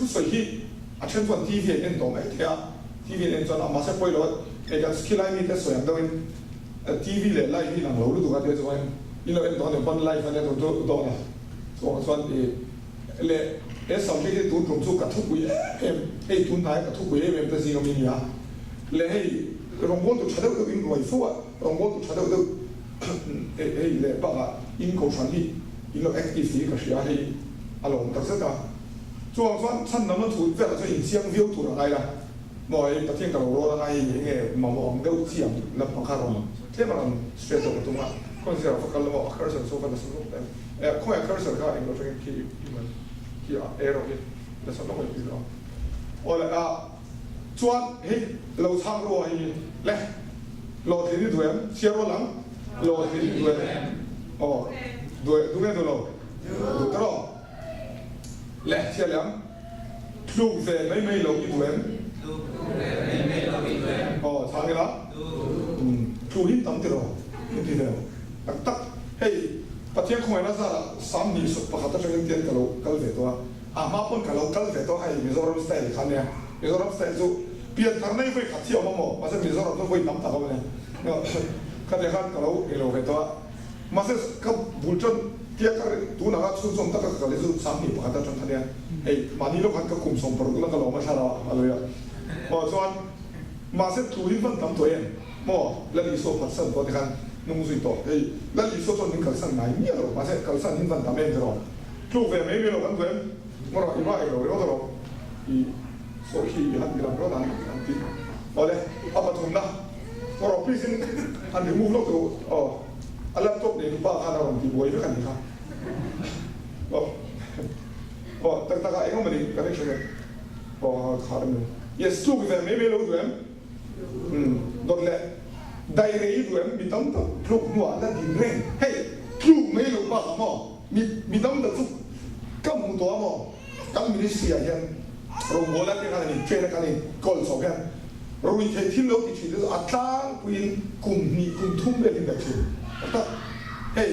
thusawi hi a then chuan TV an en tawh mai thei a, TV an en chuan a mahse pawi lo a, hei kan khilai mite sawi ang deuhin TV leh live hi inang lo lutuk a tia chuan in lo en tawh a ni pawn live a nia tun chu dawn a, chuvang chuan i leh he subject hi tun tum chu ka thupui em em hei tun hnaia ka thupui em em te zing ami nia leh hei rawngbawltu tha deuh deuh in ruai fo a, rawngbawltu tha deuh deuh hei leh bakah in kohhran hi in lo active tih hi ka hria hei a lawm takzet a. Chuvang chuan chhan lam a thut velah chuan inchiang viau tur a ngai la, maw hei Pathian ka lo rawl a ngai hei enge mamawh ang deuh chi ang lampang kha rawn tlem a rawn straight zawk a tum a, khawnge zirah va kal la maw a cursor chu va nasa lawk em, eh khawnge a cursor kha englo tangin khi i man khi a arrow hi nasa lawk mai tih lo awle a chuan hei lo chhang ru a hei le hlawhtlin i duh em chhiar rual ang hlawhtlin i duh em aw duh duh nge duh lo duh ta rawh. Leh thia leh ang. Tluk ve mai mai lo i duh em? Tluk ve mai mai lo i duh em? Aw, chhang ila. Tluk hi tam tiraw? Min ti ve tak tak. Hei, Pathian khawngaihna zarah Sam hnih sawt pakhat atangin tian ka lo kal ve tawh a. A hma pawn ka lo kal ve tawh a, hei Mizoram style kha nia. Mizoram style chu pian thar nei vawi khat hi a awm a maw? Mahse Mizoram chu vawi tam tak a awm a nia. Khatia khan ka lo ei lo ve tawh a. Mahse ka bul tan tia ka tun anga chhunzawm taka ka kal hi chu 20 pakhat atang kha nia hei mahni lawk khan ka kum 60 la ka lawm a thlarau a lui a maw chuan mahse thu hi hman tam tawh em maw Lal Isua phatsan tawh te khan hnung zui tawh hei Lal Isua chuan min kalsan ngai miah lo mahse kalsan hi hman tam em tiraw tluk ve mai mai lo kan duh em maw rawh i va ei lo ringawt alawm i saw khi i han ti lang ringawt ang an ti awle a pathumna. Rawh please in han remove lawk teh u aw a laptop nei tupa khan a rawn ti buai vek a nih kha aw aw tak tak ah eng awm a ni connection e aw kha a ni yes tluk ve mai mai lo duh em umm dawt leh dai rei duh em mi tam tak tluk hnuah la din reng hei tluk mai lo bak ah maw mi mi tam tak chu ka hmu tawh a maw Kan ministry ah hian rawngbawlna te khan an in train a kan in kawl chho hian rui theih thil lo ti thin te chu a tlangpuiin kum hnih kum thum vel in daih thin tak tak. Hei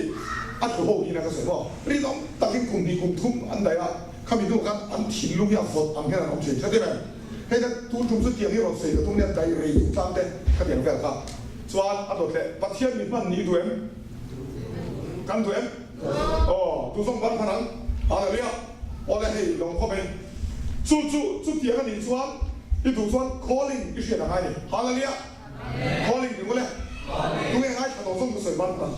a tlu ho hian a ka sawi maw rinawm takin kum hnih kum thum an daih a khami hnu khan an thinlung hi a vawt ang hian an awm thin hre tir em? Hei ka tun tum chu tiang hi rawn sawi ka tum nia daih rei duh tlang te khatiang vel kha chuan a dawt leh Pathian mi hman nih duh em? Kan duh em? Aw, tu zawng ban hman ang? Hallelujah! Aw le hei lawm khawp in. Chu chu chutiang a nih chuan i duh chuan calling i hriat a ngai ni. Hallelujah! Calling ti ngawlh e. Tunge ngaithla tawh zawng ka sawi ban hman ang.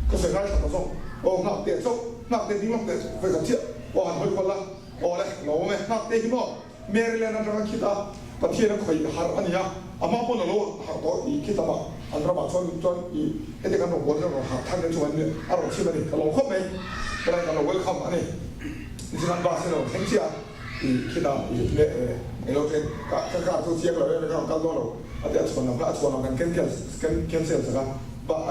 Ka sawi ngaithla tawh zawng. Aw nghak teh chauh, nghak teh ding lawk teh vawi khat chiah. Aw han hawi kual la. Aw le, lawm awm e. Nghak teh hi maw? Maryland atanga khit a Pathian a khawih harh a ni a, a hma pawn a lo harh tawh i khit lamah an ramah chuan chuan i heti kan rawn bual hian rawn harh thar te chu an a rawn chhim a ni, ka lawm khawp mai, helai kan lo welcome a ni, nichhin an bus hi a rawn thleng chiah a, i khit a i le e englo thleng ka ka car chu chiang lo em ka rawn kal dawn lo a ti a chhuan lam kha a chhuan lam kan cancel cancel sak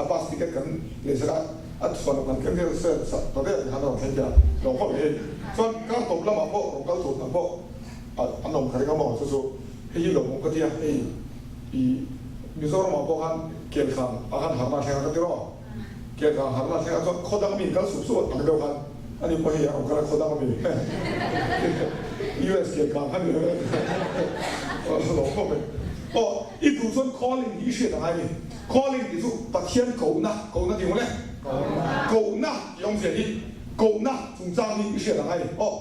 a bus ticket kan lei sak a. A chhuan kan ken vel sel sak ta der khan a rawn thleng thei a, lo khawp mai hei. Chuan kar tawp lamah pawh rawn kal tur tam pawh an awm kha ring a maw chu chu hei hi lawmawm ka ti a, hei i Mizoramah pawh khan Kelkhang ah khan harna a thleng a ka ti rawh. Kelkhang harna a thleng a chuan khaw dang mi kal sup sup ang deuh khan ani pawh hei a rawn kal a khaw dang ami US Kelkhang kha ni lo khawp mai. Aw i duh chuan calling hi i hriat a ngai a ni. Calling tih chu Pathian kohna, kohna tih ngawt e. Kohna tih awmzia hi kohna chungchang hi i hriat ang ai. Aw,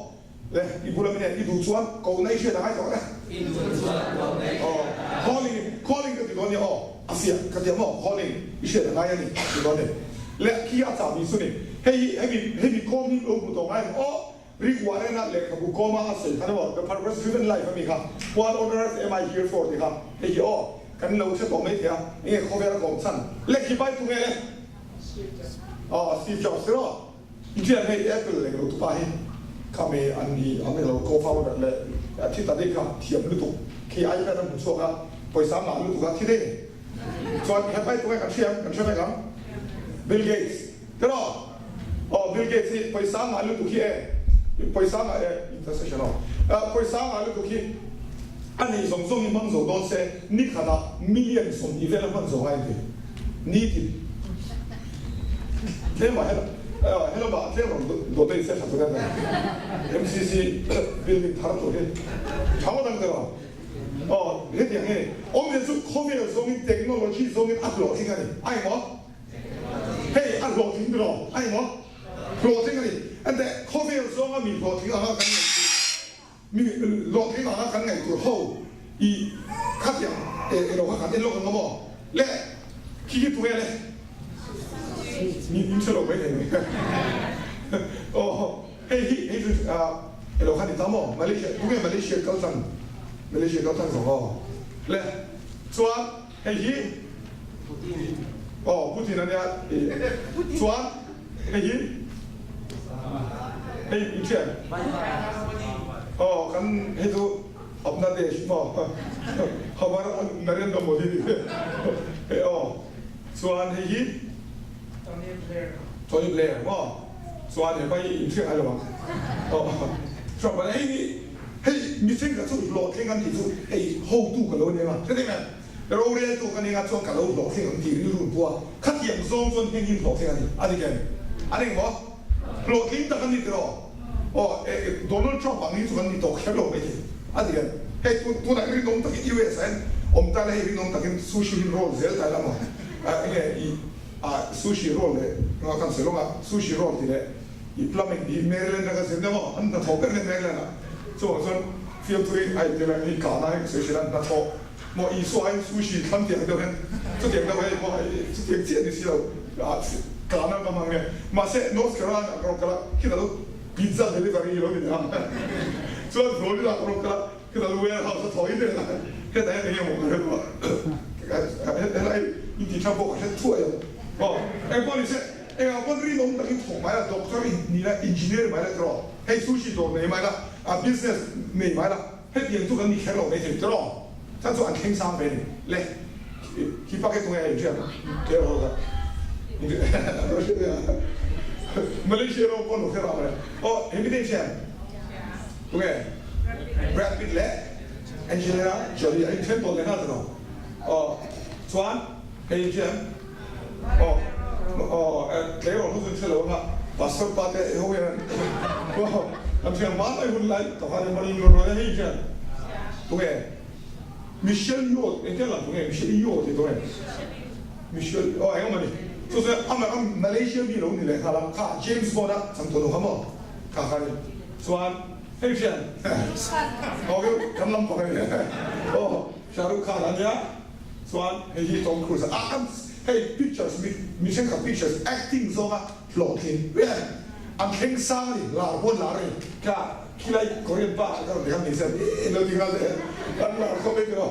le, i bula mi nen i duh chuan kohna i hriat ang ai tawh le. I duh chuan kohna i hriat ang ai. Calling, calling ka ti dawn nia aw, a fiah ka ti ang aw, calling i hriat ang ai a ni ti dawn ni. Le, khi a chah ni chu ni. Hei hi, hemi, hemi kawm hi lo hmu tawh ngai ang aw. Rick Warren-a lehkhabu kawma a sawi khan emaw The Purpose Driven Life a mi kha What on earth am I here for tih kha hei hi aw kan lo hre tawh mai thei a, enge khawvel a kawm chhan lehkhi pai tu nge le? Aw Steve Jobs tiraw? Inṭian hei Apple leh lo tupa hi kha mi an ni an ni lo co-founder leh thi ta daih kha thiam lutuk khi iPad a hmu chhuak a pawisa ngah lutuk a thi daih ni chuan he pai tu nge kan hria kan hre vek ang Bill Gates tiraw? Aw Bill Gates hi pawisa ngah lutuk hi e, pawisa ngah e intercession aw, pawisa ngah lutuk hi a nei zawng zawng hi hmang zo dawn se ni khatah million 20 vel a hman zo ngai ang ti nitin tlem ah hian. Helamah tlem rawn dawt a insiam tha tur hian MCC building thar tur hi tha ngawt ang tiraw? Aw hetiang hi awmzia chu khawvel zawngin technology zawngin a hlawhtling a ni a emaw? Hei a hlawhtling tiraw a emaw? Hlawhtling a ni. Enteh khawvel zawnga mi hlawhtling anga kan ngaihtuah Mi hlawhtling anga kan ngaihtuah ho i khatiang elo kha kan en lawk ang a maw? Le khi khi tunge le? Mi in hre lo mai thei mai. Aw hei hi hei chu elo kha ni ta maw? Malaysia tunge Malaysia kal tlang Malaysia kal tlang zawng aw le chuan hei hi aw Putin ania chuan Hei hi hei in hriat aw kan hei chu Apna Desh maw Hamar Narendra Modi ni hei aw chuan hei hi Tony Blair Tony Blair maw chuan hepa hi in hriat ngai lo ang aw Trump a hei hi hei mihring kha chu hlawhtling an tih chu hei hotu ka lo nia hre thei em. Roreltu ka ning a chuan ka lo hlawhtling ang tih rilru pua khatiang zawng chuan heng in hlawhtling a ni. A dik em? A ning maw? Hlawhtling tak an ni tiraw? Aw, e, Donald Trump ang hi chu kan ni tawh kher lo maithei. A dik em? Hei tun, tunah hian rinawm takin US ah hian awm ta la hei rinawm takin sushi hin roll zel ta ila maw? A, enge i, a, sushi roll leh nga kan sawi lawng a, sushi roll tih leh i plumbing tih hi Maryland a ka zir nia maw? An hnathawh ber nia Maryland ah. Chuvang chuan fiamthu hi a intir a, hei kahna hi ka sawi thin a, hnathawh. Maw Isua hian sushi thlan tiang deuh hian chutiang deuh hei maw chutiang chiah ni si lo tlan a hmang nge mahse North Carolina ka rawn kal a khitah chu pizza delivery lo ni a chuan Florida ka rawn kal a khitah chu warehouse a thaw in reng a hetah hian enge maw ka hre lo a helai in ti tha pawh ka hre thuai ang aw engpawh ni se engah pawn rinawm takin thawk mai la doctor in ni la engineer mai la tiraw hei sushi dawr nei mai la a business nei mai la. Hetiang chu kan ni kher lo mai thei tiraw? Chan chu an thleng sang ve ni le. Khi pak hi tunge a inhriat kher ho kha. Malaysia rawng pawn lo kher ang le. Aw hemi te inhriat tunge? Brad Pitt leh Angelina Jolie an inthen tawn leh nghal tiraw? Aw chuan hei inhriat aw aw tleirawl ho chu inhre lo anga pastor pa te ho hian aw an hria hmanlai hun lai tawh khan Marilyn Monroe te hei inhriat tunge Michelle Yeoh engtia lang tunge Michelle Yeoh tih tunge Michelle aw eng awm ani chu chu amah kha Malaysia mi lo ni leh nghal a kha James Bond a changtu nu kha maw kha kha ni chuan hei hriat aw kan lam pang ani aw Shah Rukh Khan ania. Chuan hei hi Tom Cruise a an hei pictures mi mi thenkhat pictures acting zawnga hlawhtling vel an thleng sang a ni lar pawn lar a ni kha khilai Korean pa ka rawn ti khan ni se e lo ti nghal teh an lar khawp mai tiraw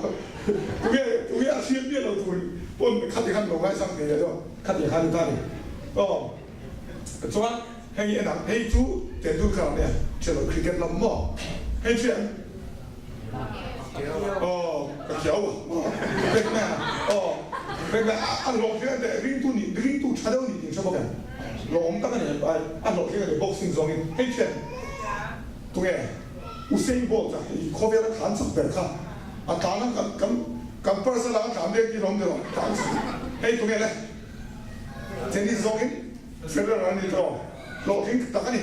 tunge tunge a hriat miah lo tur pawn khati khan lo ngaisang thei leh chuan khati khan ni ta ni aw chuan hei hi en ang hei chu Tendulkar ania thian lo cricket lam maw hei thian Aw ka thiau a Batman aw Batman a hlawhtling a teh ringtu nih ringtu tha deuh nih tih hre bawk em lawm tak a ni a hlawhtling a ni boxing zawngin hei thian tunge Usain Bolt a hei khawvel a tlan chak ber kha a tlan a kan kan kan parcel a tlan mek tih lawm tiraw tlan chak hei tunge le tennis zawngin Federer a ni tiraw hlawhtling tak a ni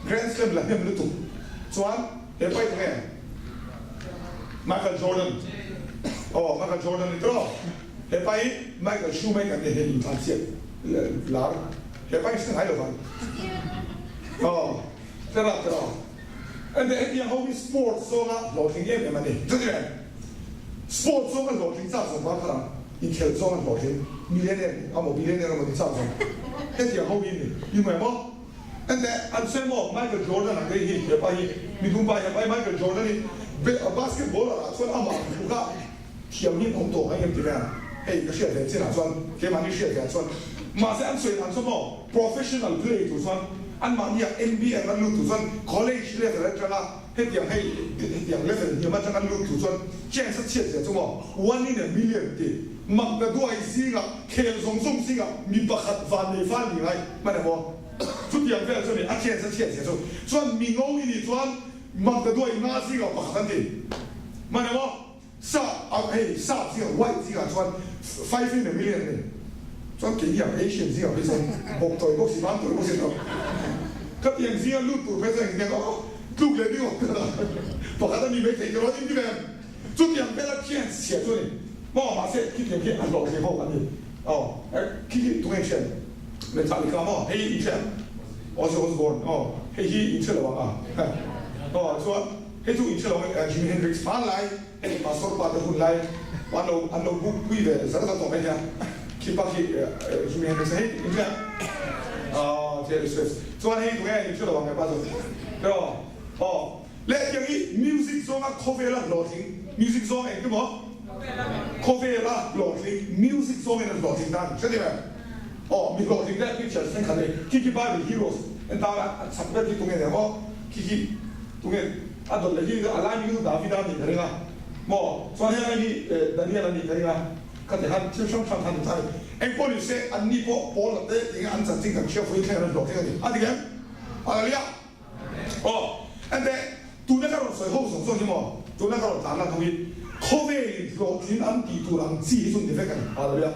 Grand Slam la hnem lutuk chuan He pai tu nge? Michael Jordan. Aw, Michael Jordan ni tawh. He pai hi Michael Schumacher nen hian intlan chiah lar. He pai hi hre ngai lo vang. Aw, hre rak tawh aw. Ente hetiang ho hi sports zawnga hlawhtling em em an ni. Chuti em? Sports zawnga hlawhtling chak zawng vang kha ang inkhelh zawnga hlawhtling millionaire amaw billionaire amaw ni chak zawng. Hetiang ho hi ni. I hmu em aw? Enteh, an sawi maw? Michael Jordan ang hei hi, hepa hi, mi dum pa hi, hepa hi Michael Jordan hi basketballer ah chuan amah ang tluka thiam hi an awm tawh ngai em ti vel? Hei ka hriat ve chinah chuan, keimahni hriat ve ah chuan. Mahse an sawi dan chu maw, professional play tur chuan anmahni ah NBA an lut tur chuan college level atanga hetiang hei hetiang level hniam atanga lut tur chuan chance a chhiat zia chu maw one in a million ti mak na duai zingah khel zawng zawng zingah mi pakhat van nei fal ni ngai hman emaw? Chutiang vel chu ni, a chhiat a chhiat zia chu. Chuan mi ngo i nih chuan Magda duai nga zingah pakhat an ti. Hman emaw? Sa, hei sap zingah, white zingah chuan five in a million a ni. Chuan keini ang Asian zingah phei chuan bawk tawi bawk si, van tawi bawk si lo. Ka tiang zinga lut tur phei chuan engtiang aw tluk leh ding awm ta pakhat a ni mai thei tiraw in ti ve em? Chutiang vela chance chhia chu a ni maw? Mahse khitiang khi a hlawhtling ho an ni aw khi khi tunge hriat Metallica maw hei in hria Ozzy Osbourne aw hei hi in hre lo ang a aw chuan hei chu in hre lo ang Jimi Hendrix hmanlai Hei pastor pa te hun lai an lo an lo buk pui ve zar zar tawh mai nia khi pa khi Jimi Hendrix hei in hria aw Taylor Swift chuan hei tunge in hre lo ang he pa chu aw aw leh tiang hi music zawnga khawvela hlawhtling music zawng engti maw khawvela hlawhtling music zawngin an hlawhtling dan hre tir em aw mi hlawhtling te pictures thenkhat hei khi khi Bible heroes en tana a chak ber khi tunge nia maw khi khi Tunge a dawt leh hi a lai mi chu Davida a nih ka ring a maw? Chuan helai hi Daniel a nih ka ring a, khati khan thil hrang hrang khan in thar engpawh ni se anni pawh Paul a te tinge an chanchin kan hria vawiin thleng an hlawh thleng a ni a ti em? Hallelujah! Aw ente tuna ka rawn sawi ho zawng zawng hi maw tuna ka rawn tlan lan ho hi khawvelin hlawhtlin an tih tur ang chi hi chu ni vek a ni. Hallelujah!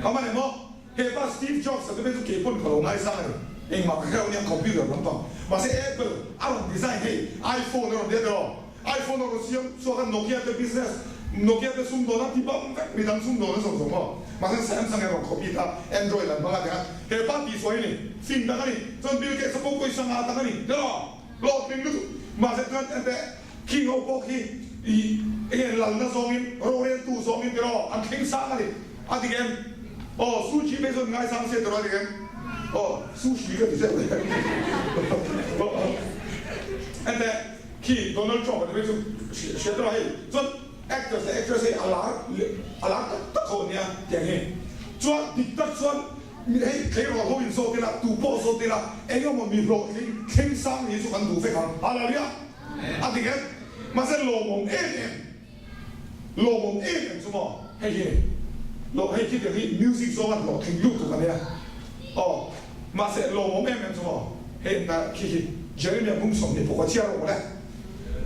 Ka man em aw? He pa Steve Jobs a te chu kei pawn ka lo ngaisang a ni. Engmah ka hrelo nia computer lampang. Mahse Apple a rawn design hei iPhone a rawn tia tiraw? iPhone a rawn siam chhuak a Nokia te business Nokia te sumdawn a ti bam vek midang sumdawn a zawng zawng maw? Mahse Samsung erawh copy ta Android an hmang a tiang a he pa tih suai a ni. Fing tak a ni. Chuan Bill Gates a pawh pawisa ngah tak a ni tiraw? Hlawhtling lutuk. Mahse chuan enteh King ho pawh khi i enge lalna zawngin roreltu zawngin tiraw an thleng sang a ni. A dik em? Aw, sushi phei chuan ngaisang se tiraw a dik em? Aw, sushi ka ti zeuh leh. Enteh khi Donald Trump a ti phei chu hria tiraw hei chuan actors leh actress hei a lar a lar tak tak ho ania tiang hi. Chuan dik tak chuan hei tleirawl ho in zawt ila tu pawh zawt ila engemaw mi hlawhtling thleng sang ni chu kan duh vek ang. Hallelujah! A dik em? Mahse lawmawm em em, lawmawm em em chu maw hei hi lo hei khi tiang hi music zawnga hlawhtling lut tuk a nia aw mahse lawmawm em em chu maw hei na khi hi Jeremia bung 20 pawh ka chhiar rawh le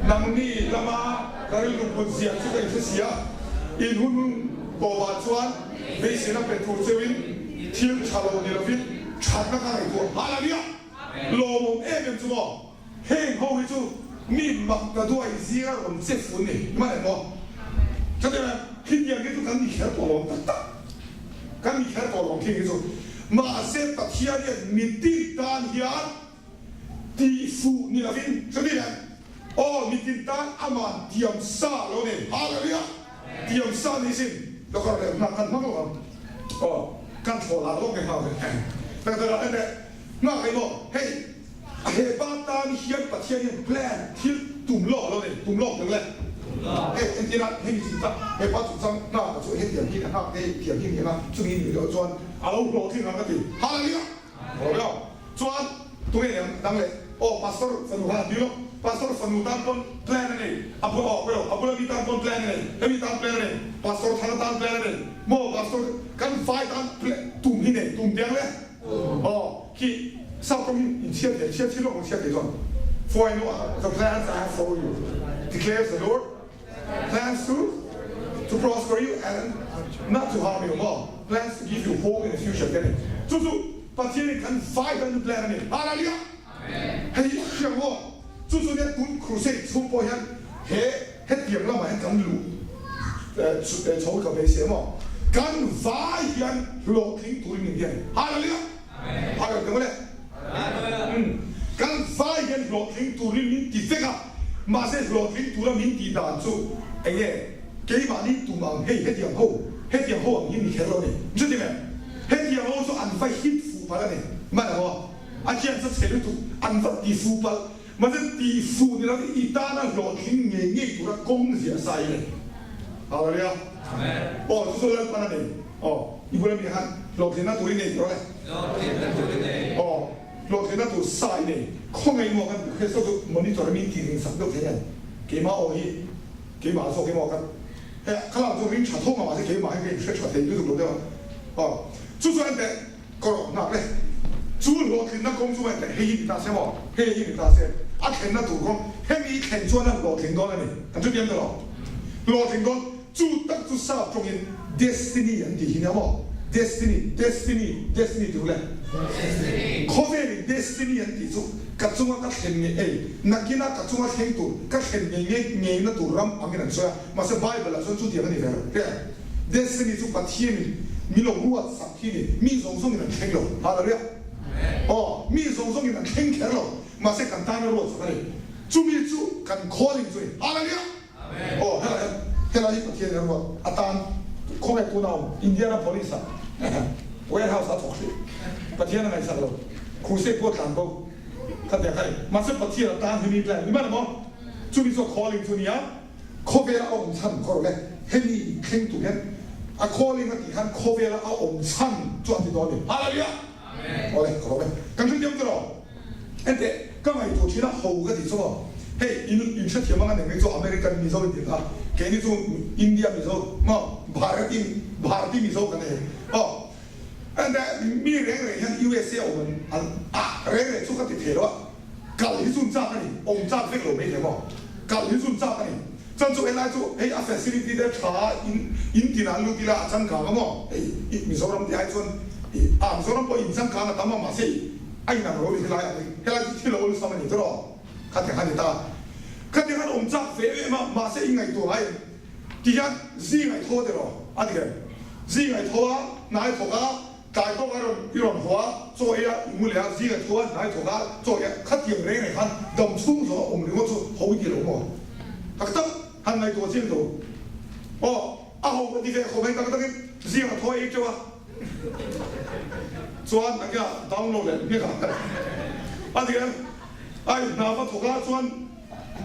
nangni lama ka rilru put ziah chu ka inhre si a in hun hun tawpah chuan beiseina pe tur cheuhin thil tha lo ni lovin thatna ka ngaihtuah nghal a nia lawmawm em em chu maw. Heng ho hi chu mi mak ka duai zinga rawn che fun ni hman em aw? Chutiang khitiang hi chu kan ni kher tawh lo tak tak, kan ni kher tawh lo khing hi chu. Mahse Pathian hian mitin tan hian tihfuh ni lovin chuti em aw mitin tan aman tiam sa lo nei. Hallelujah! Tiam sa ni sin lo kar leh hna kan hmang lo ang aw kan thlawh lah lawk nge nghal ve. Tak tak ah enteh nghak ei maw hei. A he pa tan hian Pathian hian plan, thil tum lawk a lo nei, tum lawk deuh le. Hei entir a, hei mi chungchang, he pa chungchang nghak a chu hetiang hi a nghak te tiang hi ni ang a, chumi ni loh chuan a lo hlawhtling ang ka ti. Hallelujah! Hallelujah! Chuan tunge ni ang dang leh? Aw Pastor fanu khan a ti lawk, Pastor fanu tan pawn plan a nei, a bul aw pawh a bula mi tan pawn plan a nei, hemi tan plan a nei, Pastor Thana tan plan a nei, maw Pastor kan vai tan plan tum hi nei, tum tiang le. Aw, khi South ram hi in chhiat thei, chhiat chin lawk ang chhiat thei chuan For I know the plans I have for you, declares the Lord, plans to to prosper you and not to harm you, maw, plans to give you hope in the future ti a ni. Chu chu Pathian in kan vai tan chu plan a ni. Hallelujah! Hei hi hriat maw? Chu chu nia tun crusade chhung pawh hian he hetiang lamah hian kan luh chho ka beisei maw? Kan vai hian hlawhtling turin min biak a ni. Hallelujah! Hallelujah mawle. Kan vai hian hlawhtling turin min ti vek a, mahse hlawhtling tura min tih dan chu eng nge? Keimahni tum ang hei hetiang ho, hetiang ho ang hi ni kher lo a ni. Chuti em? Hetiang ho chu an va hit fuh palh a ni. Hman ang aw. A thian sa chhe lutuk an va ti fu palh. Mahse ti fu ni lovin i tana hlawhtling ngei ngei tura kawng ziah sa i nei. Hallelujah. Aw chu chu Lalpan a nei. Aw i bula mi khan hlawhtlinna tur i nei tawh le. Hlawhtlinna tur i nei. Aw hlawhtlinna tur sa i nei. Khawngaih maw kan request deuh chu monitor a min tih ring sak deuh thei hian keimah aw hi keimah zawk hi maw kan he khalam chu ring tha tho nga mahse keimah hi ka inhre tha thei lutuk lo deuh a. Aw chu chu enteh. Ka rawh nghak e. Chu hlawhtlinna kawng chu ngaihtuah hei hi ni ta se maw? Hei hi ni ta se. A thlenna tur kawng hemi i thlen chuan a hlawhtling dawn a ni. Kan chu tiam ta lo. Hlawhtling dawn. Chu tak chu sap tawngin destiny an tih hi nia maw? Destiny, destiny, destiny tih u le. Khawvelin destiny an tih chu ka chunga ka thlen ngei ei, nakina ka chunga thleng tur, ka thlen ngei ngei ngeina tur ram angin an sawi a, mahse Bible ah chuan chutiang a ni ve lo. Hria? Destiny chu Pathianin min lo ruat sak hi ni, mi zawng zawngin an thleng lo. Hallelujah! Aw, mi zawng zawngin an thleng kher lo, mahse kan tana ruat sak a ni. Chumi chu kan calling chu a ni. Hallelujah! Aw helai hian helai hi Pathian in a ruat atan khawnge tuna awm Indianapolis ah warehouse a thawk hrih Pathian a ngaihsak lo crusade pawh tlan bo khatiang kha ni mahse Pathian atan hi mi plan ni man maw chumi chu a calling chu nia khawvela a awm chhan khaw rawh le hemi thleng tur hian a calling a tih khan khawvela a awm chhan chu a ti dawn a ni Hallelujah Aw le ka lawm e kan hrethiam tawh Enteh, ka ngaihtuah thin a, ho ka tih chu maw? Hei, in in hrethiam anga neng hi chu American Mizo in ti kha, keini chu India Mizo maw? Bharati Bharati Mizo kan nei aw. Enteh, mi reng reng hian USA awm an an ah reng reng chu ka ti thei lo a, kal hi chu an chak a ni, awm chak vek lo mai thei maw? Kal hi chu an chak a ni. Chuan chu helai chu hei a facility te tha a, in in tinah an lut ila a changkang a maw? Hei Mizoram tih ai chuan ih ah Mizoram pawh in changkang a tam a mahse ih A inang lo ni helai ang hi, helai chu thil a awlsam a ni tawh rawh. Khatiang kha a ni ta. Khatiang khan awm chak ve em a, mahse i ngaihtuah ngai em? Ti hian zing a i thaw teh rawh, a ti em? Zing a i thaw a, hna i thawk a, tlai tawk a rawn i rawn haw a, chaw ei a, i mu leh a, zing a i thaw a, hna i thawk a, chaw ei a, khatiang reng reng khan dam chhung zawng a awm ringawt chu ho i ti lo maw? Tak tak, han ngaihtuah chiang tawh. Aw, a ho ka ti ve khawp mai tak takin zing a thaw ei teuh a. Chuan a kia download leh hmek a a ti em? Ai hna va thawk a chuan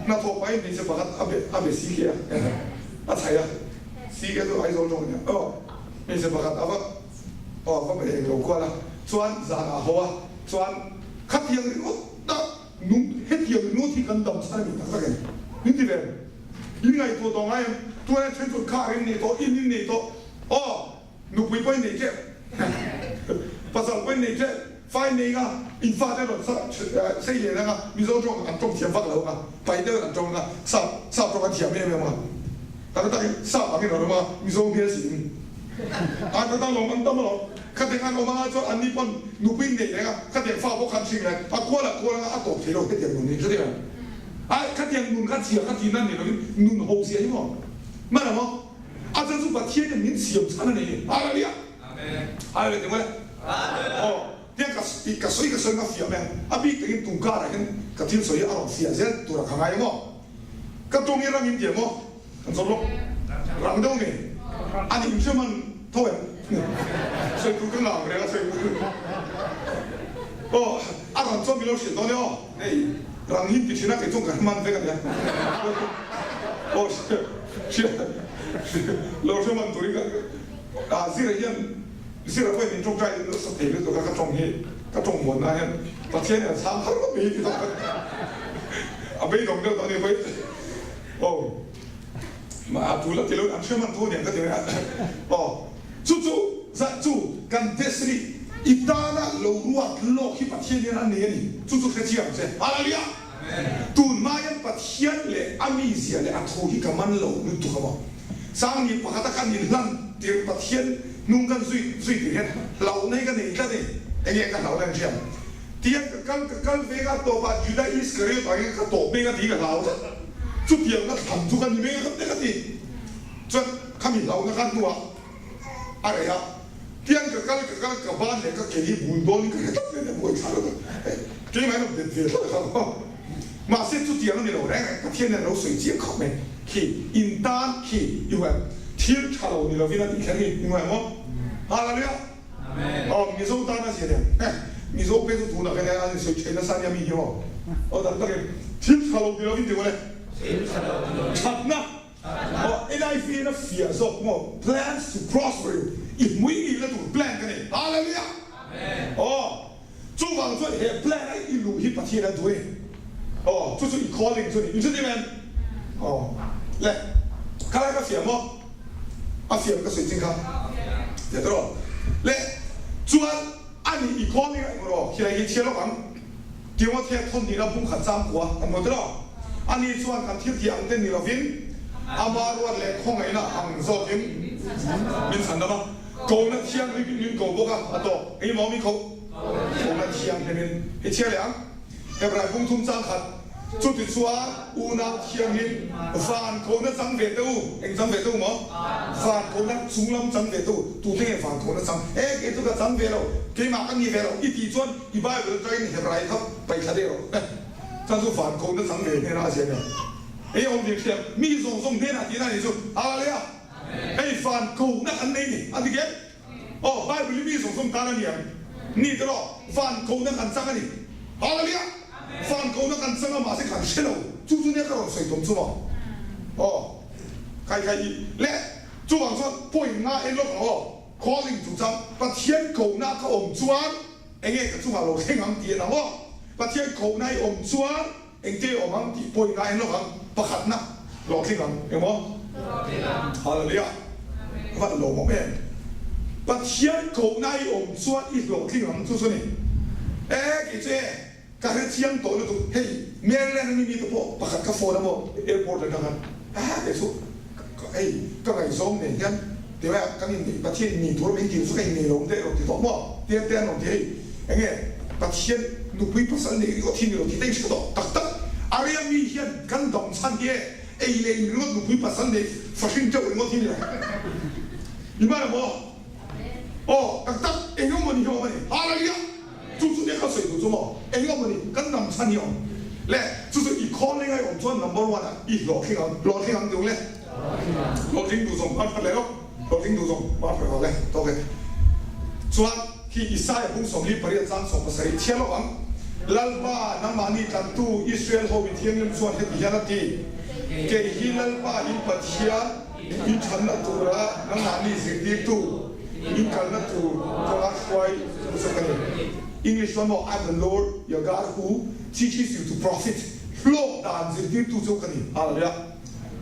hna thawk pahin hmeichhe pakhat a be a be CK a a chhaih a CK chu Aizawl tawng a nia aw hmeichhe pakhat a va aw va be eng lo kual a chuan zan ah haw a chuan khatiang ringawt tak nung hetiang ringawt hi kan dam chhan a ni tak tak em min ti ve em? In ngaihtuah tawh ngai em? Tunah then chuan car in nei tawh in in nei tawh aw Nupui pawh in nei teuh, pasal pawh in nei teuh, fa in nei anga, in fate an rawn sei len anga, Mizo tawng an tawng thiam vak lo anga, pai deuhin an tawng anga, sap sap tawng an thiam em em anga, tak takin sap angin an awm anga, Mizo hmel siin an ta lawm an tam alawm. Khatiang an awm anga chuan anni pawn nupui in nei reng a, khatiang fa pawh khan hring reng, a kual a kual anga a tawp thei lo hetiang nun hi hetiang ai khatiang nun kha chhia kha tihna ni lovin nun ho zia hi maw hman ang aw. A chan chu Pathian in min siam chhan a ni. Hallelujah! Hallelujah ti maw le? Aw, tiang ka ka sawi ka sawi nga fiah mai ang. A bik takin tum karah hian ka thil sawi hi a rawn fiah zel tura ka ngai maw? Ka tawng hi rang in ti maw? Kan zawt lawk. Rang deuh nge? A nih in hre man tho em? Sawi tur ka ngah ang reng a sawi tur. Aw, a rang chuan min lo hrilh dawn e aw. Hei, rang hi in ti thin a, kei chuan ka hre man vek a nia. Aw, Lo hre man turin ka ah Zira hian Zira pawhin min tawngtai in nasa thei lutuk a ka tawng hi ka tawng muanna hian Pathian hian chhang har ngawt mai hi ti zawk a beidawng deuh tawh a ni pawhin aw a tul a ti lo an hre man tho aniang ka ti mai a aw chu chu zah chu kan destiny i tana lo ruat lawk hi Pathian hian a nei a ni chu chu hrechiang che Hallelujah. Tun hmaiin Pathian leh a mizia leh a thu hi ka man lo lutuk a maw? Sangni pakhata kan inhlan tir Pathian hnung kan zui zui tir hian hlauhna hi ka nei tlat a ni. Enge ka hlauhna an hriat? Tihian ka kal ka kal veng a tawpah Juda Iskariot angin ka tawp meng a tiin ka hlau tlat. Chutiang ka thlan chu ka ni meng a ka ti ka ti. Chuan khami hlauhna kha hnuah a rei a, tiang ka kal ka kal ka ban leh ka ke hi bul dawnin ka hre tlat mai a, buai thlak lutuk keimah in a bet ve tlat a kha mahse chutiang a ni lo reng reng Pathian hian a lo sawi chiang khawp mai khi in tan khi i hmu em thil tha lo ni lovin a tih kher hi i hmu em aw Hallelujah aw Mizo tan a zia nen Mizo phei chu tunah khan an insawi tha nasa ania mi hi aw aw tak takin thil tha lo ni lovin ti maw le thatna Aw NIV in a fiah zawk maw? Plans to prosper you, i hmui ngei na tur plan ka nei. Hallelujah! Aw, chuvang chuan he plan a i luh hi Pathian a duh a ni. Aw, chu chu i calling chu a ni. In hre em? Aw, le, khalai ka fiah maw? A fiah ka sawi ching kha. Fiah ta rawh. Le, chuan a nih i calling a eng rawh? Khilai hi chhiar lawk ang. Timothea thawnhnih bung khat chang kua kan hmu tiraw? Ani chuan kan thil tih ang te ni lovin ama ruat leh khawngaihna ang zawkin min chhan dam a. Kohna thianghlim in min ko bawk a, a tawk. Engemaw min ko? Kohna thianghlim in. I chhiar leh ang. Hebrai bung thum chang khat, Chutichuan unau thianghlim, van kohna chang ve teh u. Eng chang ve teh u maw? Van kohna chunglam chang ve teh u. Tute nge van kohna chang? E, kei chu ka chang ve lo, keimah ka ni ve lo i tih chuan i Bible atangin Hebrai kha paihthla deuh rawh. Chuan chu van kohna chang ve hnenah a ziak em? Hei awm ding hriam, mi zawng zawng hnenah tihna a nih chu. Hallelujah! Hei van kohna kan nei ni, a ti kem? Aw, Bible hi mi zawng zawng tan a ni ang. Ni te rawh, van kohna kan chang a ni. Hallelujah! Van kohna kan chang a, mahse kan hre lo. Chu chu nia ka rawn sawi tum chu maw? Aw, kai kai i leh chuvang chuan point nga en lawk ang aw. Calling chungchang, Pathian kohna ka awm chuan enge ka chungah lo thleng ang tih en ang aw. Pathian kohna i awm chuan Engte awm ang tih pawh i ngaih lawk ang, pakhatna hlawhtling ang emaw? Hallelujah! A van lawmawm em! Pathian kohna i awm chuan i hlawhtling ang chu chu ni. E kei chu e, ka hre chiang tawh lutuk, hei Maryland ami mite pawh pakhat ka phone a maw airport atang khan, a kei chu hei ka ngaihzawng nen hian timaia kan inneih Pathian inneih tur min dil chu ka innei lo ang te rawn ti tawh maw? Tiang te an rawn ti hei. Enge Pathian nupui pasal neih ringawt hi ni lo tih te i hre tawh tak tak. A ria mi hian kan dam chhan hi e, ei leh in ringawt nupui pasal neih fahrin teuh ringawt hi ni lo. I hman ang maw? Aw tak tak eng emaw ni hi awm a ni. Hallelujah! Chu chu nia ka sawi duh chu maw? Eng emaw ni kan dam chhan hi awm. Le chu chu i calling a i awm chuan number one ah i hlawhtling ang, hlawhtling ang tiu le? Hlawhtling duh zawng hman that leh lawk. Hlawhtling duh zawng hman that leh tawk e. Chuan khi Isaiah bung 48 chang 17 chhiar lo ang, Lalpa, nangmahni tlantu Israel ho mi thianghlim chuan heti hian a ti, Kei hi Lalpa in Pathian, in thanna tura nangmahni zirtirtu, in kalna tur kawnga hruai tu chu ka ni. English chuan maw, I am the Lord your God who teaches you to profit, hlawk dan zirtirtu chu ka ni. Hallelujah.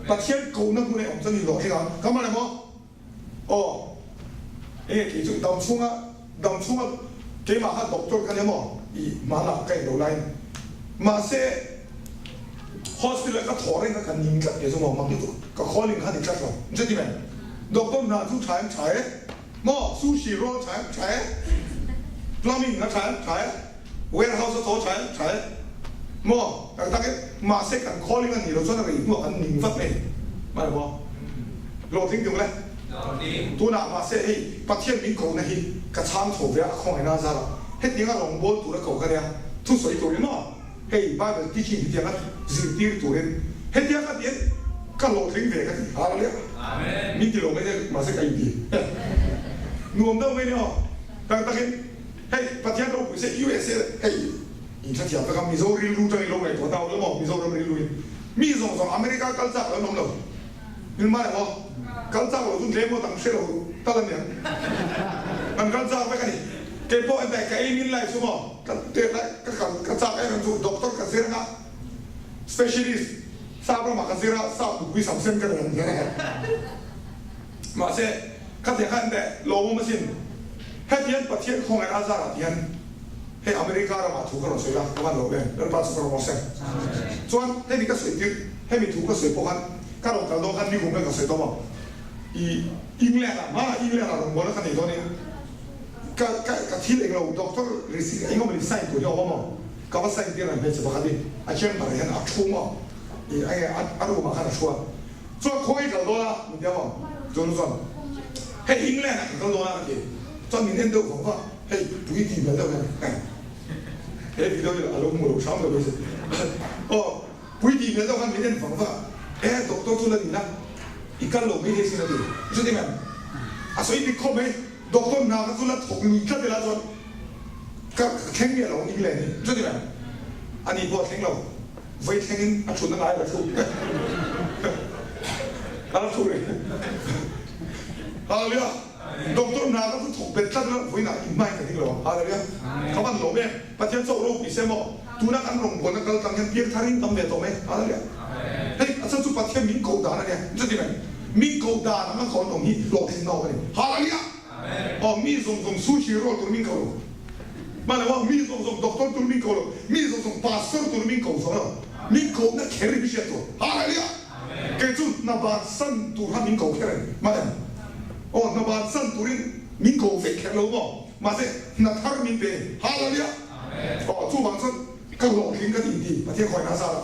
Pathian kohna hmun a awm chuan in hlawhtling ang. Ka man emaw? Aw, enge kei chu dam chhunga dam chhunga keimah kha doctor ka ni maw i hmanah ka inlo lai mahse hospital ah ka thaw reng a ka ning tlat kei chu maw mak lutuk ka calling kha ni tlat lo nse ti mai doctor hna chu tha em tha e maw sushi roll tha em tha e plumbing a tha em tha e warehouse a thaw tha em tha e maw tak tak e mahse kan calling a nih loh chuan a rei hnuah kan ning vat mai mai maw hlawhtling tung le tunah mahse hei Pathian min kohna hi ka chhang chho ve a a khawngaihna a zar a hetiang a rawngbâwl tur a ko ka nia thusawi turin maw hei Bible teaching hetiang a zirtir turin hetiang ka tian ka hlawhtling ve ka ti hallelujah min ti lo mai te mahse ka inti nuam deuh mai nia aw tak takin Hei Pathian ropui se USA hei in hrethiam tak a Mizo rilru tangin lo ngaihtuah ta ula maw Mizoram rilru in mi zawng zawng America kal chak lo an awm lo in hman emaw kal chak lo chu tlem ngawt ang hre lo tal a niang kan kal chak vek a ni kei pawh entai ka aim in life chu maw ka tet lai ka kal ka chak em em chu doctor ka zir anga specialist sap ramah ka zir a sap nupui sam sen ka nei ang hian a Mahse, khatiang khan teh lawmawm asin. Hetiang Pathian khawngaih a zarah ti hian hei America ramah thu ka rawn sawi a, ka van lo em, Lalpa chu ka rawn awse. Chuan hemi ka sawi tirh, hemi thu ka sawi pawh khan ka rawn kal dawn khan nikum khan ka sawi tawh maw? I England ah, hmanah England ah rawngbawlna ka nei dawnin ka ka ka thil englo doctor receipt eng emaw sign tur hi a awm a maw? Ka va sign tir ang hmeichhe pakhat hi a chamber ah hian a thu maw? I enge a room ah khan a thu a. Chuan khawngaih kal dawn a, min ti a maw? John chuan, Hei England ah kan kal dawn a ka ti. Chuan min en deuh vang vang, hei pui tih hmel deuh hian he video hi a lo hmu lo hram lo mai si. Aw, pui tih hmel deuh khan min en vang vang a, e doctor chu la ni la, i kal lo mai thei sin a ti. Chuti mai, a sawi dik khawp mai, doctor hna kha chu la thawk lui tlat ila chuan ka thleng miah lo ang England hi. Chuti mai, ani pawh a thleng lo. Vei thlengin a thutna ngai la thu a la thu reng. Hallelujah! Doctor hna ka chu thawk bet tlat ila vawiinah in hmain ka ding lo ang. Hallelujah! Ka van lawm em! Pathian chauh ropui se maw? Tuna kan rawngbawlna kal tlang hian piang thar in tam ve tawh mai. Hallelujah! Hei a chhan chu Pathian min koh dan a nia. Chuti mai, min koh dan anga ka awm hi hlawhtlinna awm a ni. Hallelujah! Aw mi zawng zawng sushi roll tur min ko lo. Mahni aw mi zawng zawng doctor tur min ko lo. Mi zawng zawng pastor tur min ko zawng lo. Min kohna kher hi hriat tur. Hallelujah! Kei chu hna bansan tur kha min ko kher a ni. Mahni aw hna bansan turin. Min ko vek kher lo maw? Mahse, hna thar min pe. Hallelujah! Aw, chuvang chuan ka hlawhtling ka tih ti Pathian khawi hna zar a.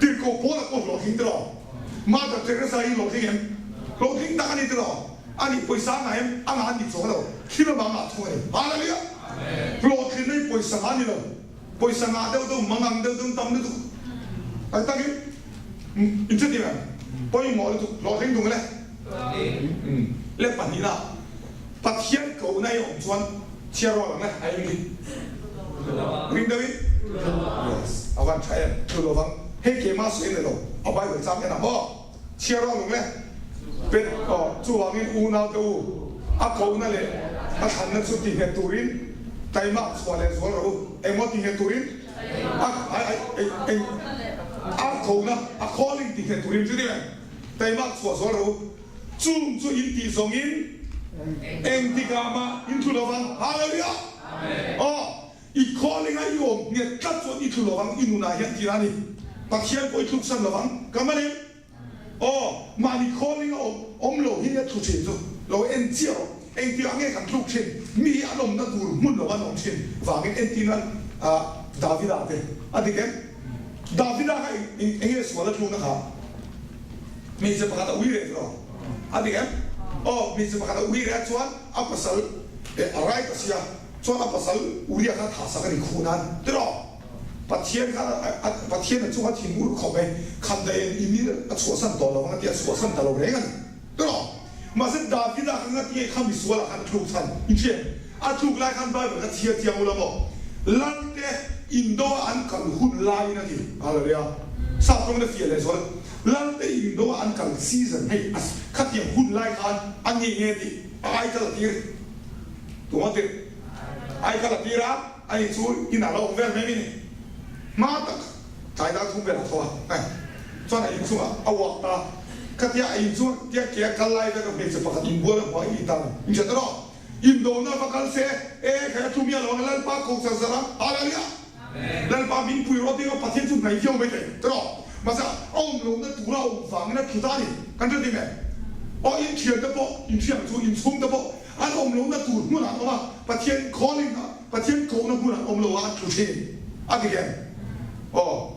Tirhkoh Paula pawh hlawhtling tiraw? Mother Teresa hi hlawhtling em? Hlawhtling tak a ni tiraw? A nih pawisa a ngah em? A ngah a ni chuang lo. Thil amah a ngah thung a ni. Hallelujah! Hlawhtlinna hi pawisa ngah a ni lo. Pawisa ngah deuh deuh, mangang deuh deuh tam lutuk. Tak takin in hre tir em? Pawimawh lutuk, hlawhtling tung le. Le pahnihna, Pathian kohna i awm chuan chhiar rual ang le, a eng hi? Ring deuhin? Yes, a van tha em? Chu lo vang, hei keimah sawi a ni lo, a Bible chang en ang aw. Chhiar rual ang le. Pet, aw, chuvangin unau te u, a kohna leh a thlanna chu ti nghet turin taimak chhuah leh zual rawh u. Engmaw ti nghet turin? A, ai, ai, eng, eng, a kohna, a calling ti nghet turin chu ti em? Taimak chhuah zual rawh u. Chung chu in tih zawngin engtikah mah in thlu lovang. Hallelujah! Aw, i calling a i awm nghet tlat chuan i thlu lovang, i nunah hian tir a ni. Pathian pawh i tluksan lovang. Ka man em? Aw, mahni calling a awm awm lo hi nia thlu thin chu lo en chiah rawh. Engtikah nge kan tluk thin? Mi hi an awmna tur hmun lo an awm thin vangin entir nan Davida te a dik em? Davida kha eng enge sual a tlukna kha? Hmeichhe pakhat a ui reh tawh a dik em? Aw, hmeichhe pakhat a ui reh a chuan a pasal a rai ta sia chuan a pasal Uria kha thah sak a ni khuh nan tiraw? Pathian kha Pathian a chunga thin ur khawp e, khan daih in i a chhuahsan tawh lo ang a ti a chhuahsan ta lo reng a ni tiraw? Mahse Davida kha nga tinge kha misual ah khan a tluk chhan in hria em? A tluk lai khan Bible kha chhiar chiang ula maw? Lalte indo a an kal hun laiin a ti. Hallelujah. Sap tawngin a fiah leh zual. Lalte indo a an kal season hei a khatiang hun lai khan a nge nge tih a ai kal a tir. Tunga tirh ai kal a tir a, ani chu inah lo awm vel mai mai ni. Hma tak tlai dar thum velah tho a, hei chuan a inchungah a uak ta. Khatia a inchunga tia ke a kal lai veka hmeichhe pakhat inbual a hmuh a i tan inhriat erawh Indona va kal se, e khai a tlum i a lo ang a, Lalpa ko char zar a, Hallelujah! Lalpa min pui rawh tiin Pathian chu hnaih viau mai thei, tiraw? Mahse a awm lohna tura a awm vangin a thu ta a ni, kan hre dim em? Aw inthian te pawh, inthiang chu inchhung te pawh an awm lohna tur hmunah an awm a, Pathian calling a, Pathian kohna hmunah an awm lo a, an thu thin a ti em? Aw